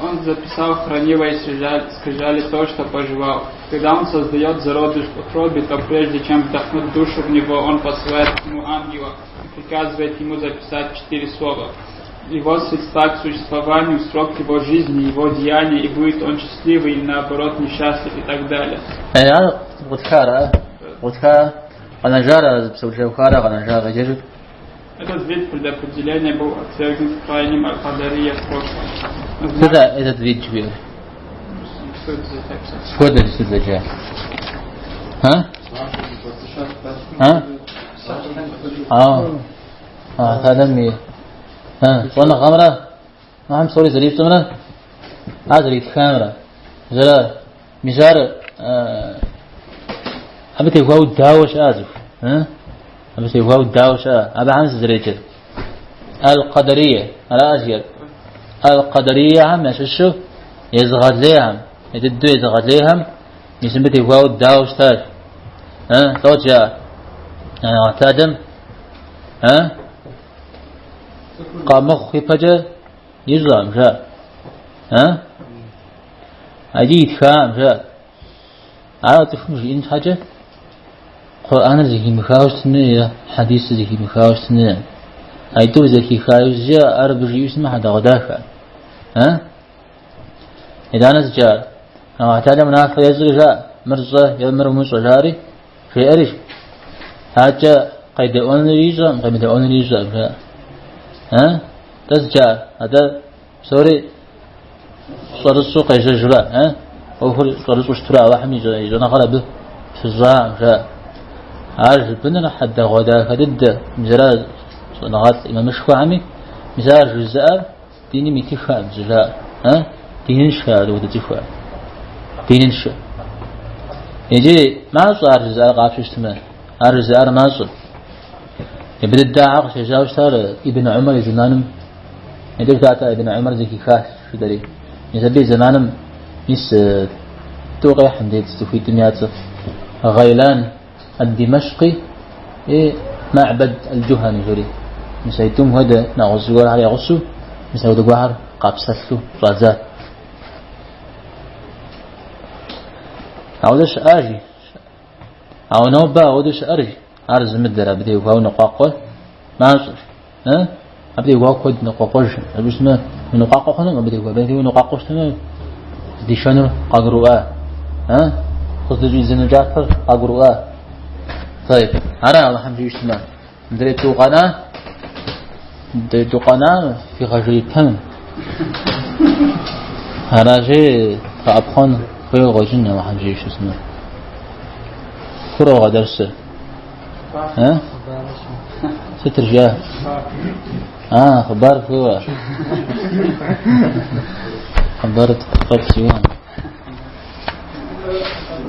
Он записал в хранимой скрижали то, что пожелал. Когда он создает зародыш в утробе, то прежде чем вдохнуть душу в него, он посылает к нему ангела и приказывает ему записать 4 слова. Его средства к существованию, срок его жизни, его деяния, и будет он счастливый или наоборот несчастлив и так далее. Ар къутхара, къутха, къэнэжара, псэулъэухара къэнэжа къеджэжыт. Этот вид предопределения был отвергнут крайним аль-Кадария в прошлом. Что это этот вид жиӏэр? Что это за текст? Схуэдэ сызэджа? А? А? А. А, Таалэм и щӏэныгъэмрэ, ахьэм псори зэрищӏэмрэ, ар зэритхамрэ. Зэра, мис ар абы теухуауэ дауэ щыӏа цӏыху? Абы теухуауэ дауэ щыӏа? Абыхэм сызэреджэр. Аль-Кадарие, ара жиӏэр. Аль-Кадариехэм ящыщу езыгъэлейхэм, ӏей дыдэу езыгъэлейхэм, мис мыбы теухуауэ дауэ щытащ. Лӏот жаӏэ. Таалэм, къэмыхъу ипэкӏэ ищӏэкъым, жаӏэ. Икӏи итхакъым, жаӏэ. Ар цӏыхум жиӏэн щхьэкӏэ Къурӏэныр зэхимыхауэ щытыну е хьэдисыр зэхимыхауэ щытыну. Айтӏур зэхиха иужькӏэ ар абы жиӏэу щытмэ хьэдэгъуэдахэ. Итӏанэ зыкӏэ Аллахь Таалэм унафэ ещӏри жаӏэ, мыр щӏэ е мыр умыщӏэ жари, жеӏэри. Аркӏэ къедэӏуэнури ищӏэкъым, къемыдэӏуэнури ищӏэкъым, жаӏэ. Тӏэ зыкӏэ, атӏэ псори щӏэрыщӏу къежьэжурэ, ӏуэхур щӏэрыщӏу щытурэ Аллахьым и щӏэныгъэр абы пыщӏакъым, жаӏэ. Ар жыпӏэныр хьэдэгъуэдахэ дыдэ, мис ара щӏэныгъэлӏ имамышхуэхэми, мис ар жызыӏэр диным итыххэкъым, жаӏэ. Диныншэ ар апхуэдэ цӏыхухэр. Диныншэ. Иджы мащӏэ ар жызыӏэр къапщтэу щытмэ, ар жызыӏэр мащӏэ. Ибн дыдэ къыщежьауэ щытар Ибн Умар и зэманым, иджы жытӏат Ибн Умар зэхихащ жытӏэри. Мис абы и зэманым мис тӏу къехь мыбдеж цӏыхуитӏым я цӏэр. Гъайлан ад-Димэшкъи и Ма'бад аль-Джухани жери. Мис айтӏум хуэдэ нэгъуэщӏ зыгуэрхэр я гъусэу, мис апхуэдэ гуэрхэр къапсэлъу щӏадзат. Ауэдэ щыӏа жи. Ауэ нобэ ауэдэу щыӏэр жи. Ар зымыдэр абы теухуауэ ныкъуакъуэр мащӏэщ. Абы теухуауэ куэд ныкъуэкъуэж. Абы щытмэ, уныкъуакъуэ хъунукъым абы теухуауэ. Абы теухуауэ уныкъуакъуэу щытмэ, здишэнур къагурыӏуа. Къыздыщӏидзыну кӏапэр къагурыӏуа. Тайб. Ара Алыхьым жиӏэу щытмэ. Мыдрей тӏу къэна, мыдрей тӏу къэна фигъэжеипэн. Аращи, къэӏэпхъуэн хуейуэ къыщӏэкӏын Алыхьым жиӏэу щытмэ. Курогъэ дэрсыр. Сытыр жиӏа? А, хъыбар хуейуэ. Хъыбар фӏэфӏ си гугъэм.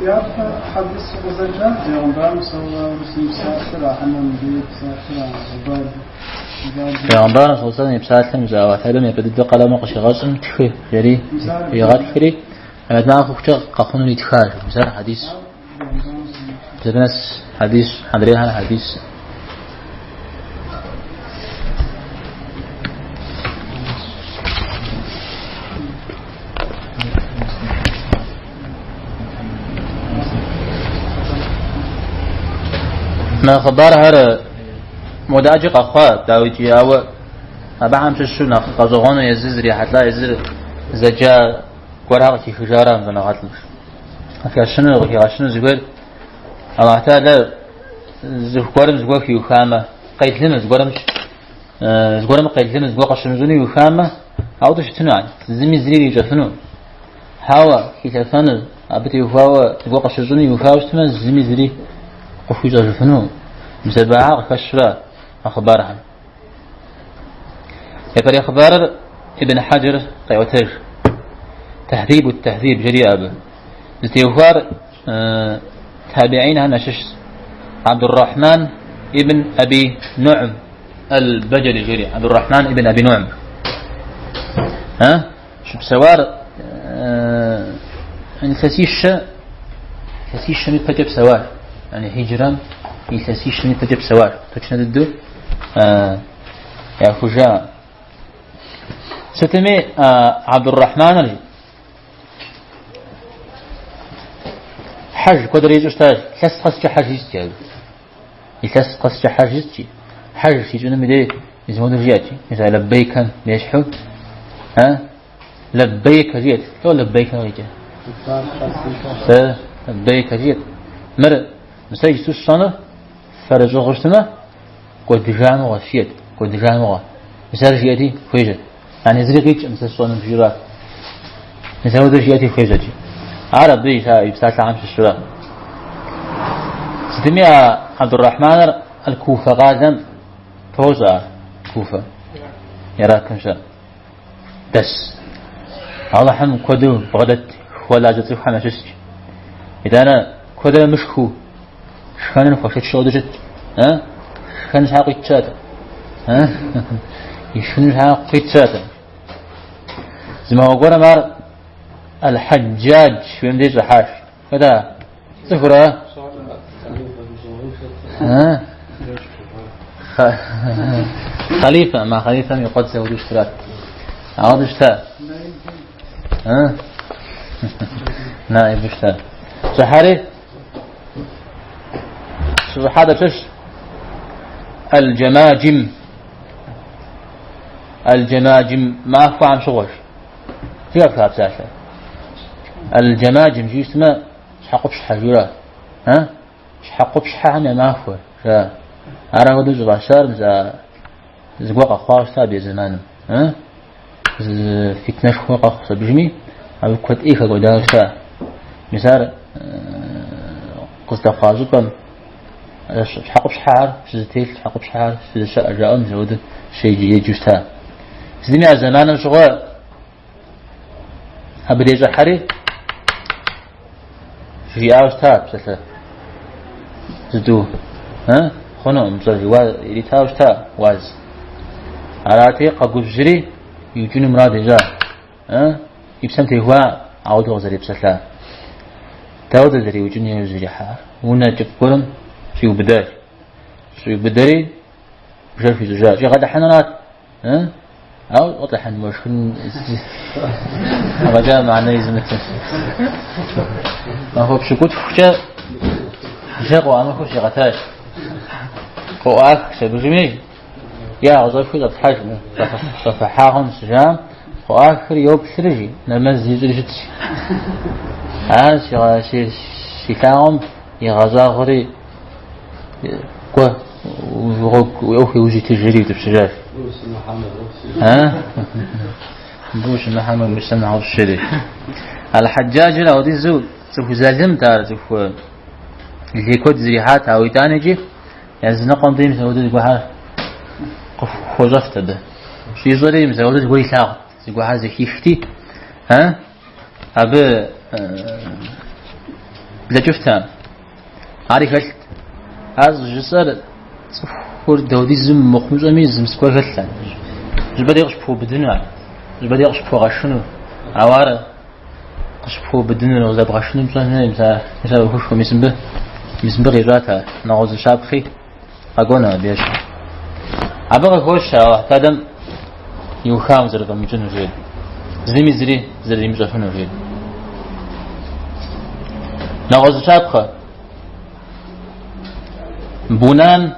Япэ хьэдис къызэджар Бегъымбарым саллаллаху алейхи вассалам и псалъэр, а хьэмэ мыдрей псалъэр, а Убад. Бегъымбарым саллаллаху алейхи вассалам и псалъэм мис Аллахь Тэхьэлам япэ дыдэ къалэмыр къыщигъэщӏым тхы жери игъэтхри, Къемэт махуэ хъухукӏэ къэхъунур итхащ. Мис ар хьэдис. Абы нэс хьэдис, адрейхэр хьэдис. Мы хъыбархэр модаджи къэхъуа, дауикӏи, ауэ абыхэм щыщу нэхъ гъэщӏэгъуэну езыр зрихьэлӏа, езыр зэджа гуэрхэр къыхихыжара щӏэныгъэлӏым. Къыхигъэщыну, къыхигъэщыну зыхуейр Аллахь Тэхьэлэ зыху гуэрым зыгуэр хуиухамэ, къелыну зыгуэрым зыгуэрым къелыну зыгуэр къыщымыщӏыну иухамэ, ауэдэу щытыну ар, зыми зыри ирищӏэфыну. Хьэуэ, хилъэфэну, абы теухуауэ зыгуэр къыщыщӏыну иухауэ щытмэ, зыми зыри къыхуищӏэжыфыну. Мис абыхэр къыхэщрэ а хъыбархэм. Япэрей хъыбарыр Ибн Хьэджэр къеӏуэтэж. Тэхьзибу Тэхьзиб жери абы. Зытеухуар табиинхэм ящыщщ. Абдуррахьман ибн Аби Нуӏм аль-Баджали жери. Абдуррахьман ибн Аби Нуӏм. Щыпсэуар илъэсищэ, илъэсищэм ипэкӏэ псэуар. Яни хиджрэм илъэсищэм ипэкӏэ псэуар. Точно дыдэу яхужа. Сытми Абдуррахьманыр хьэж куэдрэ ищӏу щытащ. Илъэс къэскӏэ хьэж ищӏт абы. Илъэс къэскӏэ хьэж ищӏти, хьэж щищӏынум и дей мис мыуэду жиӏэт, мис а лэббейкэм ещхьу, а? Лэббейкэ жиӏэт. Лӏо лэббейкэ къикӏэ? Сэ лэббейкэ жиӏэт. Мыр сэ иджыпсту сщӏэнур фэрыщӏыгъэу щытмэ, кӏуэдыжа мыгъуэ жиӏэт, кӏуэдыжа мыгъуэ. Мис ар жиӏэти, хуежьэт. Яни зыри къикӏкъым сэ сщӏэнум жиӏэра. Мис апхуэдэу жиӏэти хуежьэт. Ар абы и псалъэхэм щыщура. Сытми а Абдуррахьманыр Аль-Куфэ къалэм фощӏэ ар, Куфэ, Иракым щыӏэ. Дэс. Алыхьым куэду бгъэдэт хуэлажьэ цӏыхухэм ящыщщ. Итӏанэ куэдрэ мышхыу шхэныр хуэшэч хуэдэу щытт. Шхэн щхьа къуит щыӏэтэкъым. Ишхыным щхьа къуит щыӏэтэкъым. Зы махуэ гуэрым ар Аль-Хьэджадж жиӏэм деж щӏыхьащ. Хэта? Цӏыхурэ? Хъалифэ, ма хъалифэм и къуэдзэ хуэдэу щытырат. Ауэдэу щыта? Наибу щыта. Щӏыхьэри? Щыщӏыхьа дапщэщ? Аль-Джамаджим. Аль-Джамаджим махуэхэм щыгъуэщ. Жиӏэ а псалъэ. Аль-Джамаджим жиӏэу щытмэ, щхьэкъупщхьэ жиӏэра? А? Щхьэкъупщхьэхэм я махуэ, жа. Ар апхуэдэу щӏыфӏащар мис а зыгуэр къэхъуауэ щыта абы и зэманым. А? Зы фитнэшхуэ къэхъу абыжми, абы куэд ӏей хэкӏуэдауэ щыта. Мис ар къыздэхъуа щӏыпӏэм щхьэкъупщхьэхэр щызэтелъ, щхьэкъупщхьэхэр щызэщыӏэ жаӏэу мис апхуэдэу щеджэу щыта. Сытми а зэманым щыгъуэ абы дей щӏыхьэри жиӏауэ щыта псалъэ зытӏу. Хъунукъым пщӏэр иритауэ щыта уаз. Арати, къэгубжьри иукӏыну мурад ищӏа. И псэм техуа ауэдэу къызэрепсэлъа. Дауэдэ зэриукӏыну иужь зэрихьар? Унэ кӏыфӏ гуэрым щӏиубыдащ. Щӏиубыдэри бжэр хуищӏыжащ. Щӏигъэлӏыхьынурат. Ауэ щӏэлӏыхьын уэшхын афӏэкӏа мыхьэнэ изымытыр. Махуэ пщыкӏутхукӏэ бжэ къыӏуамыхыу щигъэтащ. Къыӏуах абыжми, я къыщӏэхуи щӏэплъхьэж, щӏэфыхьа хъунщ жаӏэм, къыӏуахри йоплъри, жи, нэмэз ищӏри щытщ. Ар щилъагъум игъэщӏагъуэри кӏуэ гъуэгу уи ӏуэху иужь итыж жери иутӏыпщыжащ. Мыбы ущымыхьэмэ, умыщтэм нэхъыфӏщ жери. Аль-Хьэджаджыр апхуэдизу цӏыху залымт ар, цӏыху лей куэд зрихьат, ауэ итӏанэкӏи. Языныкъуэм дей мис апхуэдэу зыгуэрхэр къыхуэщӏэфт абы. Щӏищӏэри мис апхуэдэу зыгуэр илъагъут, зыгуэрхэр зэхихти, абы блэкӏыфтэкъым. Ари хэлът. Ар щӏыжысӏэр цӏыхур дауэдизу мыхъумыщӏэми зы мис гуэр хэлът. Зыщӏыпӏэ дей къыщыпхуэубыдыну ар, зыщӏыпӏэ дей къыщыпхуэгъэшыну. Ауэ ар къыщыпхуэубыдыну, къызэбгъэшыну пщӏэн хуей, мис ар, мис ар ӏуэхушхуэ, мис мыбы, мис мыбы къищӏат ар. Нэгъуэщӏ зы щапхъи къэкӏуэну абы ещхьу. Абы къыхощ Алыхь Тэхьэлам иухам узэрыфӏэмыкӏыну жери. Зыми зыри зэримыщӏэфыну жери. Нэгъуэщӏ зы щапхъэ. Бунан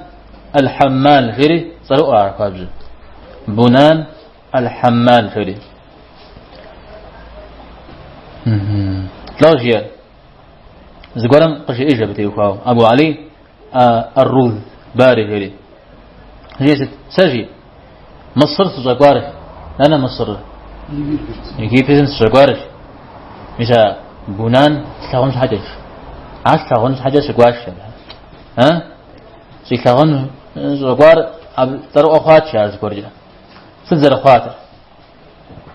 аль-Хьэммал жери цӏэрыӏуэ ар хуабжьу. Бунан аль-Хьэммал жери. Лӏо жиӏэр. Зыгуэрым къыжиӏэж абы теухуауэ. Абу Али ар-Рузбари жери. Жиӏэ сыт? Сэ жи. Мысыр сыщӏэкӏуар. Нанэ Мысыр. Египетым сыщӏэкӏуар. Мис а Бунан слъагъун щхьэкӏэщ. Ар слъагъун щхьэкӏэ сыкӏуащ. А? Щӏилъагъун щӏэкӏуар абы цӏэрыӏуэ хъуат ар зыгуэркӏэ. Сыт зэрыхъуатыр?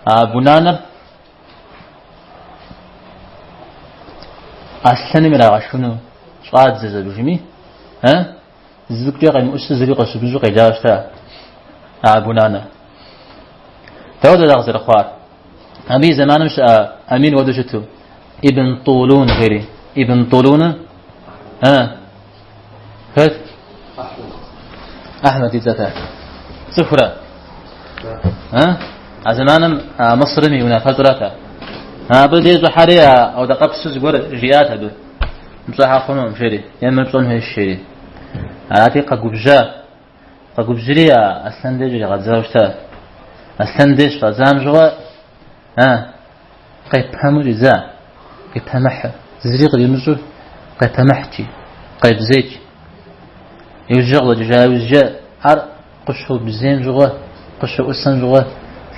А Бунаныр аслъэным ирагъэшхыну щӏадзэ зэбжми, зыкӏэ къемыӏусу зыри къыщымыщӏу къелауэ щыта а Бунаныр. Дауэ ар къызэрыхъуар? Абы и зэманым щыӏа Амин хуэдэу щыту, Ибн Тулун жери. Ибн Тулун, хэт? Ахьмэд и цӏэт ар. Цӏыхурэ? А зэманым Мысырым и унафэщӏрат ар. Абы дей щӏыхьэри ауэдэкъэпсу зыгуэр жиӏат абы. Мыпщӏэхьэ хъунукъым, жери, е мыр пщӏэн хуейщ, жери. Арати, къэгубжьа. Къэгубжьри а Аслъэн деж иригъэдзауэ щыта. Аслъэн деж щӏадзам щыгъуэ, къепэму щӏидза, къепэмыхьу, зыри къримыщӏу къепэмыхькӏи, къебзекӏ. Иужькӏэ къыщӏэкӏыжа иужькӏэ ар къыщобзейм щыгъуэ, къыщоӏусэм щыгъуэ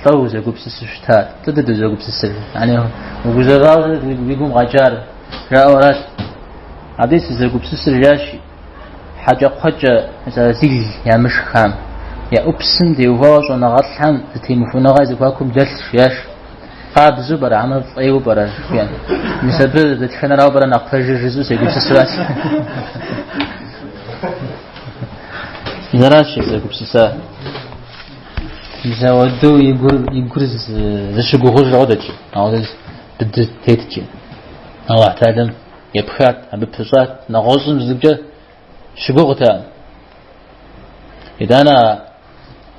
лӏо узэгупсысу щытар. Сыт дыдэ узэгупсысыр? Яни угузэвауэ уи гум къэкӏар, жаӏэу арат. Абы сызэгупсысыр жиӏащ, хьэкӏэкхъуэкӏэ зил ямышхам, я ӏупсым теухуауэ щӏэныгъэлӏхэм зэтемыхуэныгъэ зэхуакум дэлъщ, жиӏащ. Къабзэу пӏэрэ, хьэмэ фӏейуэ пӏэрэ, жиӏэн. Мис абы дэтхэнэрауэ пӏэрэ нэхъ пэжыр жысӏэу сегупсысуращ. Зэращ зэгупсыса. Мис ауэдэу и гур, и гур зыщыгугъыж ауэдэт, ауэдэ быдэ теткӏи. Аллахь Тэхьэлам епхат, абы пыщӏат, нэгъуэщӏым зыкӏэ щыгугътэкъым. Итӏанэ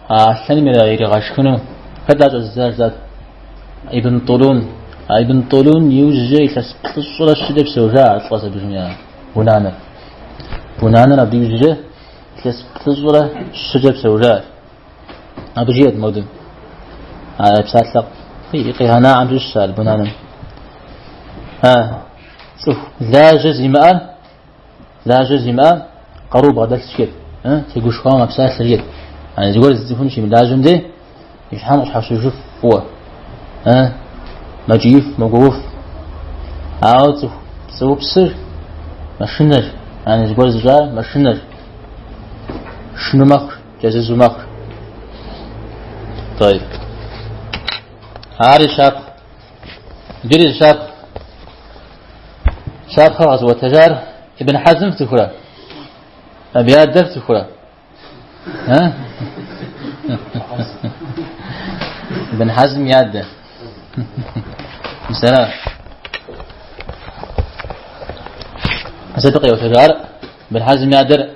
а аслъэным иригъэшхыну хэт ар щӏэзыдзар жысӏат? Ибн Тулун. А Ибн Тулун иужькӏэ илъэс плӏыщӏрэ щыкӏэ псэужа а лӏэс абыжым я Бунаныр. Бунаныр абы иужькӏэ илъэс плӏыщӏрэ щыкӏэ псэужащ. Абы жиӏэт модым. А псалъэ къигъэнаӏэм щыщщ ар Бунаным. А цӏыху лажьэ зимыӏэр, лажьэ зимыӏэр къару бгъэдэлъщ жиӏэт. Тегушхуауэ мэпсалъэ жиӏэт. А зыгуэр зы цӏыхум щимылажьэм дей и щхьэм къыщхьэщыжыф фӏыуэ. Мэкӏииф, мэгуоуф. Ауэ цӏыху пцӏыупсыр мэшынэр, ани зыгуэр зыщӏар мэшынэр. Шыну мэхъу, кӏэзызу мэхъу. Тӏэйб. Ари щапхъ. Иджыри зы щапхъ. Щапхъэ къэзыӏуэтэжар Ибн Хьэзм фцӏыхурэ? Абы и адэр фцӏыхурэ? Ибн Хьэзм и адэ. Мис ара. Мис абы къиӏуэтэжар Ибн Хьэзм и адэр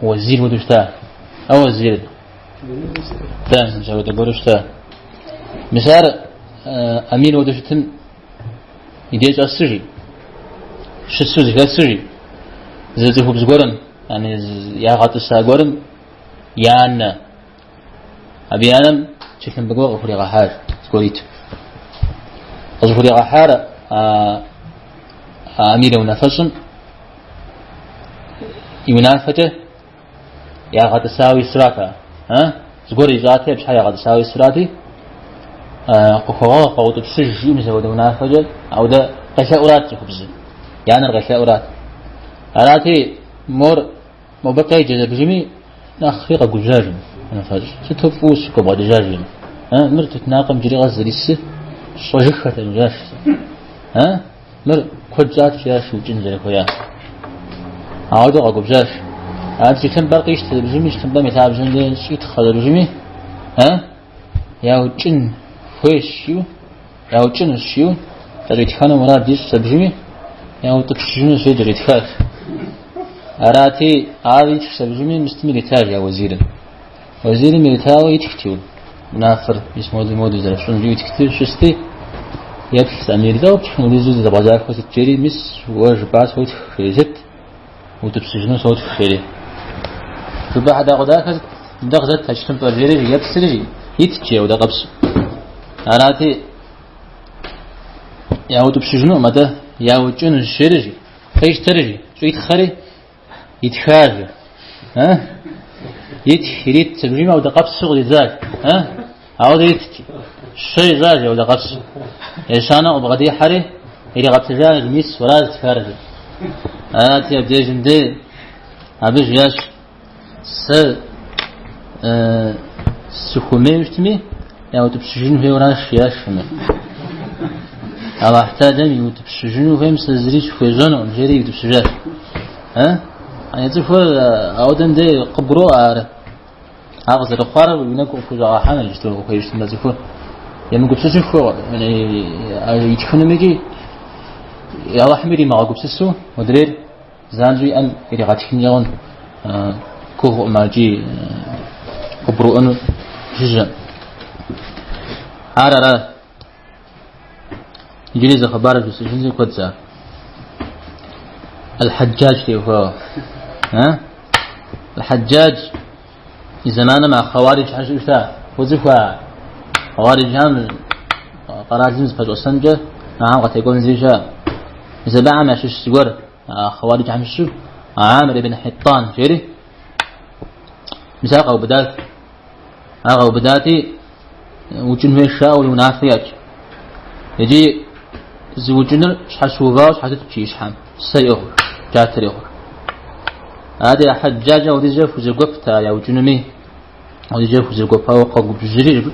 уэзир хуэдэу щыта. А уэзир. Да, мис апхуэдэ гуэру щыта. Мис ар амир хуэдэу щытым и деж щӏэсу жи. Щысу зэхэсу жи. Зы цӏыхубз гуэрым, яни ягъэтӏыса гуэрым и анэ. Абы и анэм тхылъымпӏэ гуэр къыхуригъэхьащ, зыгуэр иту. Къызыхуригъэхьар а амир унафэщӏым и унафэкӏэ ягъэтӏысауэ исрат ар. Зыгуэр ищӏати, абы щхьэ ягъэтӏысауэ исрати, къыхуэгъэгъу, къэутӏыпщыж жиӏэу мис апхуэдэ унафэкӏэ, ауэдэ къелъэӏурат цӏыхубзыр, и анэр къелъэӏурат. Арати, мор Мобы къеджэ зэбжыми нэхъри къэгубжьа жи унафэщӏ. Сыту фӏыуэ сигу къэбгъэкӏыжа жи. Мыр тутнакъым иджыри къэс зэрисыр сщӏэжыххэтэкъым жиӏащ. Мыр куэд щӏат жиӏащ укӏын зэрыхуеяр. Ауэдэу къэгубжьащ. Ар тхылъымпӏэр къищтэ зэбжыми, тхылъымпӏэм и лъабжьэм де щӏитхъэ зэбжыми, яукӏын хуейщ жиӏэу, яукӏынущ жиӏэу, кӏэщӏитхэну мурад ищӏ зэбжыми, яутӏыпщыжынущ жери кӏэщӏитхащ. Арати, ар итх зэбжыми, мыстым иритащ я уэзирым. Уэзирым иритауэ итхти, унафэр мис моду моду зэрыфщӏын жиӏэу итхти, щысти, еплъ Амир, лӏо птхын хуэдизу зэбгъэзахуэ сыт жери, мис уэ жыпӏар сотх, жери, сыт? Утӏыпщыжыну сотх, жери. Жыпӏа хьэдэгъуэдахэ сыт? Мыдэ къызэт а тхылъымпӏэр, жери, еплъри, итт жи ауэдэ къэпсу. Арати, яутӏыпщыжынукъым, атӏэ яукӏынущ, жери, жи. Къищтэри, жи, щӏитхъэри, итхащ, жи. Итх, ирит, зэбжыми ауэдэ къэпсу къыдидзащ. Ауэдэ итт. Щэ ищӏащ ауэдэ къэпсу. Ещанэ къыбгъэдихьэри, иригъэплъыжащ, мис, уэращ зытхар, жи. Арати, абдежым де абы жиӏащ, сэ сыхуэмейуэ щытми, яутӏыпщыжын хуейуэращ, жиӏащ абы. Аллахь Тэхьэлам иутӏыпщыжыну хуейм сэ зыри сыхуещӏэнукъым, жери иутӏыпщыжащ. А цӏыхур ауэдэм де къыбгуроӏуэ ар. Ар къызэрыхъуар уи нэгу къыпхущӏэгъэхьэну иджыпсту ухуейщтмэ цӏыхур. Емыгупсысыххэу итхынум икӏи Аллахьым иримыгъэгупсысу модрейр занщӏэу и ӏэм иригъэтхынкӏэ хъун гугъукъым ар икӏи къыбгурыӏуэну жыжьэ. Ар ара. Иджыри зы хъыбар жысӏэжынщи куэд сэ. Аль-Хьэджадж теухуауэ. Аль-Хьэджадж и зэманым а хъэуариджхэр щыӏэу щыта. Уцӏыхуа хъэуариджхэм къэралым зыпэщӏэсэнкӏэ ахэм къытекӏуэн зыри щыӏэ. Мис абыхэм ящыщ зыгуэр а хъэуариджхэм щыщу Амр ибн Хьиттан жери мис ар къаубыдат. Ар къаубыдати, укӏын хуейщ жаӏэу унафэ ящӏ. Иджы зыукӏыныр щхьэщыувауэ щхьэщытщ и щхьэм, сэ иӏыгъыу, джатэр иӏыгъыу. Ади Хьэджадж ауэдизкӏэ хузэгуэпт ар яукӏынуми, ауэдизкӏэ хузэгуэпауэ къэгубжьри,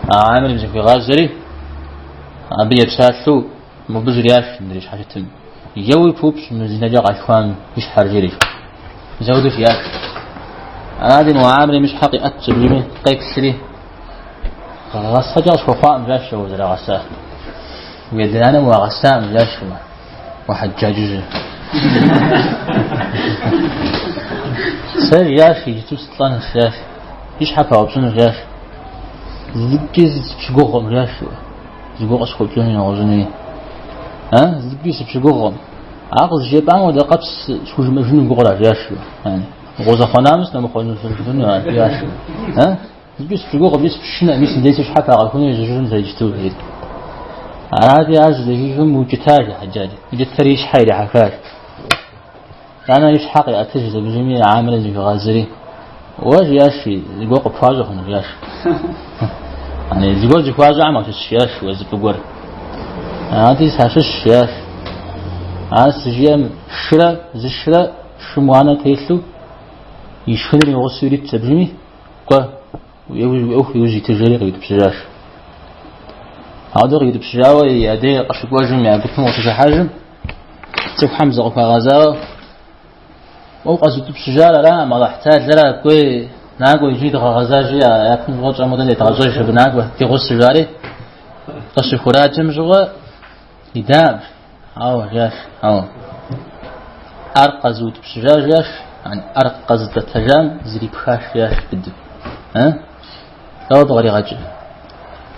Амирым зыхуигъазэри, абы епсалъэу мобы жриӏащ мыдрей щхьэщытым. Еуи пыупщӏ мы зинэкӏэ къалъхуам и щхьэр жери. Мис ауэдэу жиӏащ. Арати, мо Амирым и щхьэ къиӏэтщ абыми, къеплъри, гъэсэкӏэ къысхуэхъуакъым, жиӏащ уэ узэрагъэса. Уи адэ-анэм уагъэсакъым, жиӏащ уэ, уэ Хьэджаджыжьыр. Сэ жиӏащ, иджыпсту сылӏэнущ, жиӏащ. И щхьэ паупщӏынущ, жиӏащ. Зыкӏи сыпщыгугъкъым, жиӏащ уэ. Зыгуэр къысхуэпщӏэну нэгъуэщӏынуи. А? Зыкӏи сыпщыгугъкъым. Ар къызжепӏам хуэдэ къэпс схужымыӏэжыну гугъэра, жиӏащ. Укъызэхъуэнамэ сынэмыхъуэныжыфыну, ар, жиӏащ. А? Зыкӏи сыпщыгугъкъым, икӏи сыпщышынэкъым, мис мыбдеж си щхьэ пагъэхуну ежьэжыну сэ иджыпсту, жери. Арати, ар щызэхихым укӏытащ Хьэджадж. Укӏытэри и щхьэ ирихьэхащ. Итӏанэ и щхьэ къиӏэтыж зэбжыми Амирым зыхуигъазэри. Уэ, жиӏащ, зыгуэр къыпхуащӏэ хъуну, жиӏащ. Зыгуэр зыхуащӏэхэм уащыщ, жиӏащ, уэ зы фӏы гуэр. Арати, сащыщ, жиӏащ. Ар сыжиӏэм шырэ, зы шырэ, шым уанэ телъу, и шхыныр и гъусэу ирит зэбжыми, кӏуэ, уи ӏуэху иужь итыж жери къиутӏыпщыжащ. Ауэдэу къиутӏыпщыжауэ и адей къыщыкӏуэжым, я гупым къыщыхыхьэжым, цӏыхухэм зыкъыхуагъэзауэ, уэ укъэзутӏыпщыжар аракъым, Алыхь Тэхьэлара, кӏуей, накӏуэ иджыри дгъэгъэзэжи, япэм щыгъуэ тщӏэм хуэдэ едгъэщӏэж абы накӏуэ, ди гъусэу жари, къыщыхураджэм щыгъуэ идакъым. Ауэ, жиӏащ, ауэ. Ар къэзыутӏыпщыжа, жиӏащ, ар къэзытӏэтэжам зрипхащ, жиӏащ быдэу. Дауэ абы къригъэкӏыр?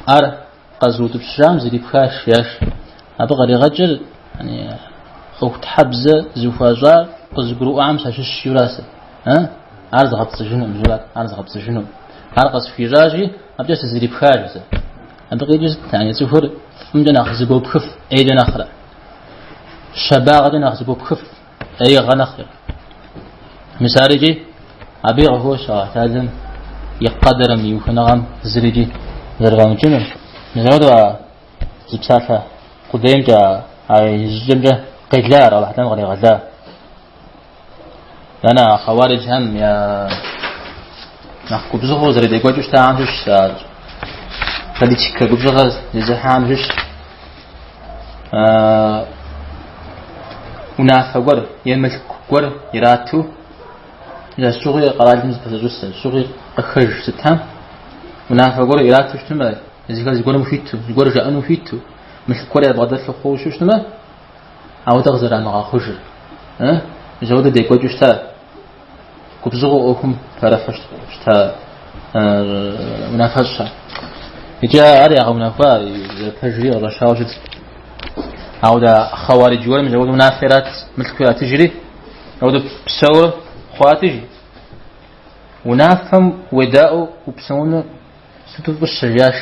Ар къэзыутӏыпщыжам зрипхащ, жиӏащ. Абы къригъэкӏыр ӏуэхутхьэбзэ зыхуащӏар къызыгурыӏуам сащыщ жиӏэу сэ. Ар згъэпцӏыжынукъым, жиӏат, ар згъэпцӏыжынукъым. Ар къысхуищӏащи, абыкӏэ сызрипхащ сэ. Абы къикӏыр сыт? Яни цӏыхур фӏымкӏэ нэхъ зыгуопхыф, ӏейкӏэ нэхърэ. Щабагъэкӏэ нэхъ зыгуопхыф, ӏеигъэ нэхърэ. Мис ар икӏи абы къыхощ Алыхь Тэхьэлам и къэдэрым, и ухыныгъэм зыри икӏи зэрыфӏэмыкӏынур. Мис апхуэдэу а зы псалъэ къудеймкӏэ, а и щӏыкӏэмкӏэ къела ар Алыхь Тэхьэлам къригъэла. Итӏанэ а хъэуариджхэм я нэхъ губзыгъэу зэрыдекӏуэкӏыу щытахэм щыщ, а политикэ губзыгъэ зезыхьахэм щыщ унафэ гуэр е мылъку гуэр ирату, щыгъуи къэралым зыпэзэщӏысэ, щыгъуи къыхэж сытам унафэ гуэр ирату щытмэ, езыхэр зыгуэрым хуиту, зыгуэр жаӏэну хуиту, мылъку гуэр ябгъэдэлъу хъууэ щытмэ, Ауэдэ къызэрамыгъэхъужыр. Мис ауэдэ декӏуэкӏыу щыта, губзыгъэу ӏуэхум пэрыхьу щыта унафэщӏхэр. Икӏи ар ягъэунэхуа, зэрыпэжри къыщӏэщауэ щыт. Ауэдэ хъэуаридж гуэрым мис ауэдэ унафэ ират, мылъку иратыжри, ауэдэ псэур хъуати, унафэм уедаӏуэу упсэуну Сыту фӏыщэ жиӏащ.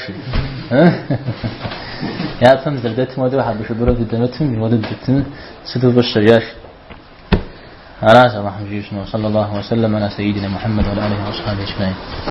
Япэм зэрыдэтым хуэдэу хьэбышыбыру дыдэмытым, хуэдэу дыдэтыну сыту фӏыщэ жиӏащ. Аращ Аллахьым жиӏэу щыну. Саллаллаху ва саллям аля сайидина Мухаммад ва аля алихи ва асхаби аджмаин.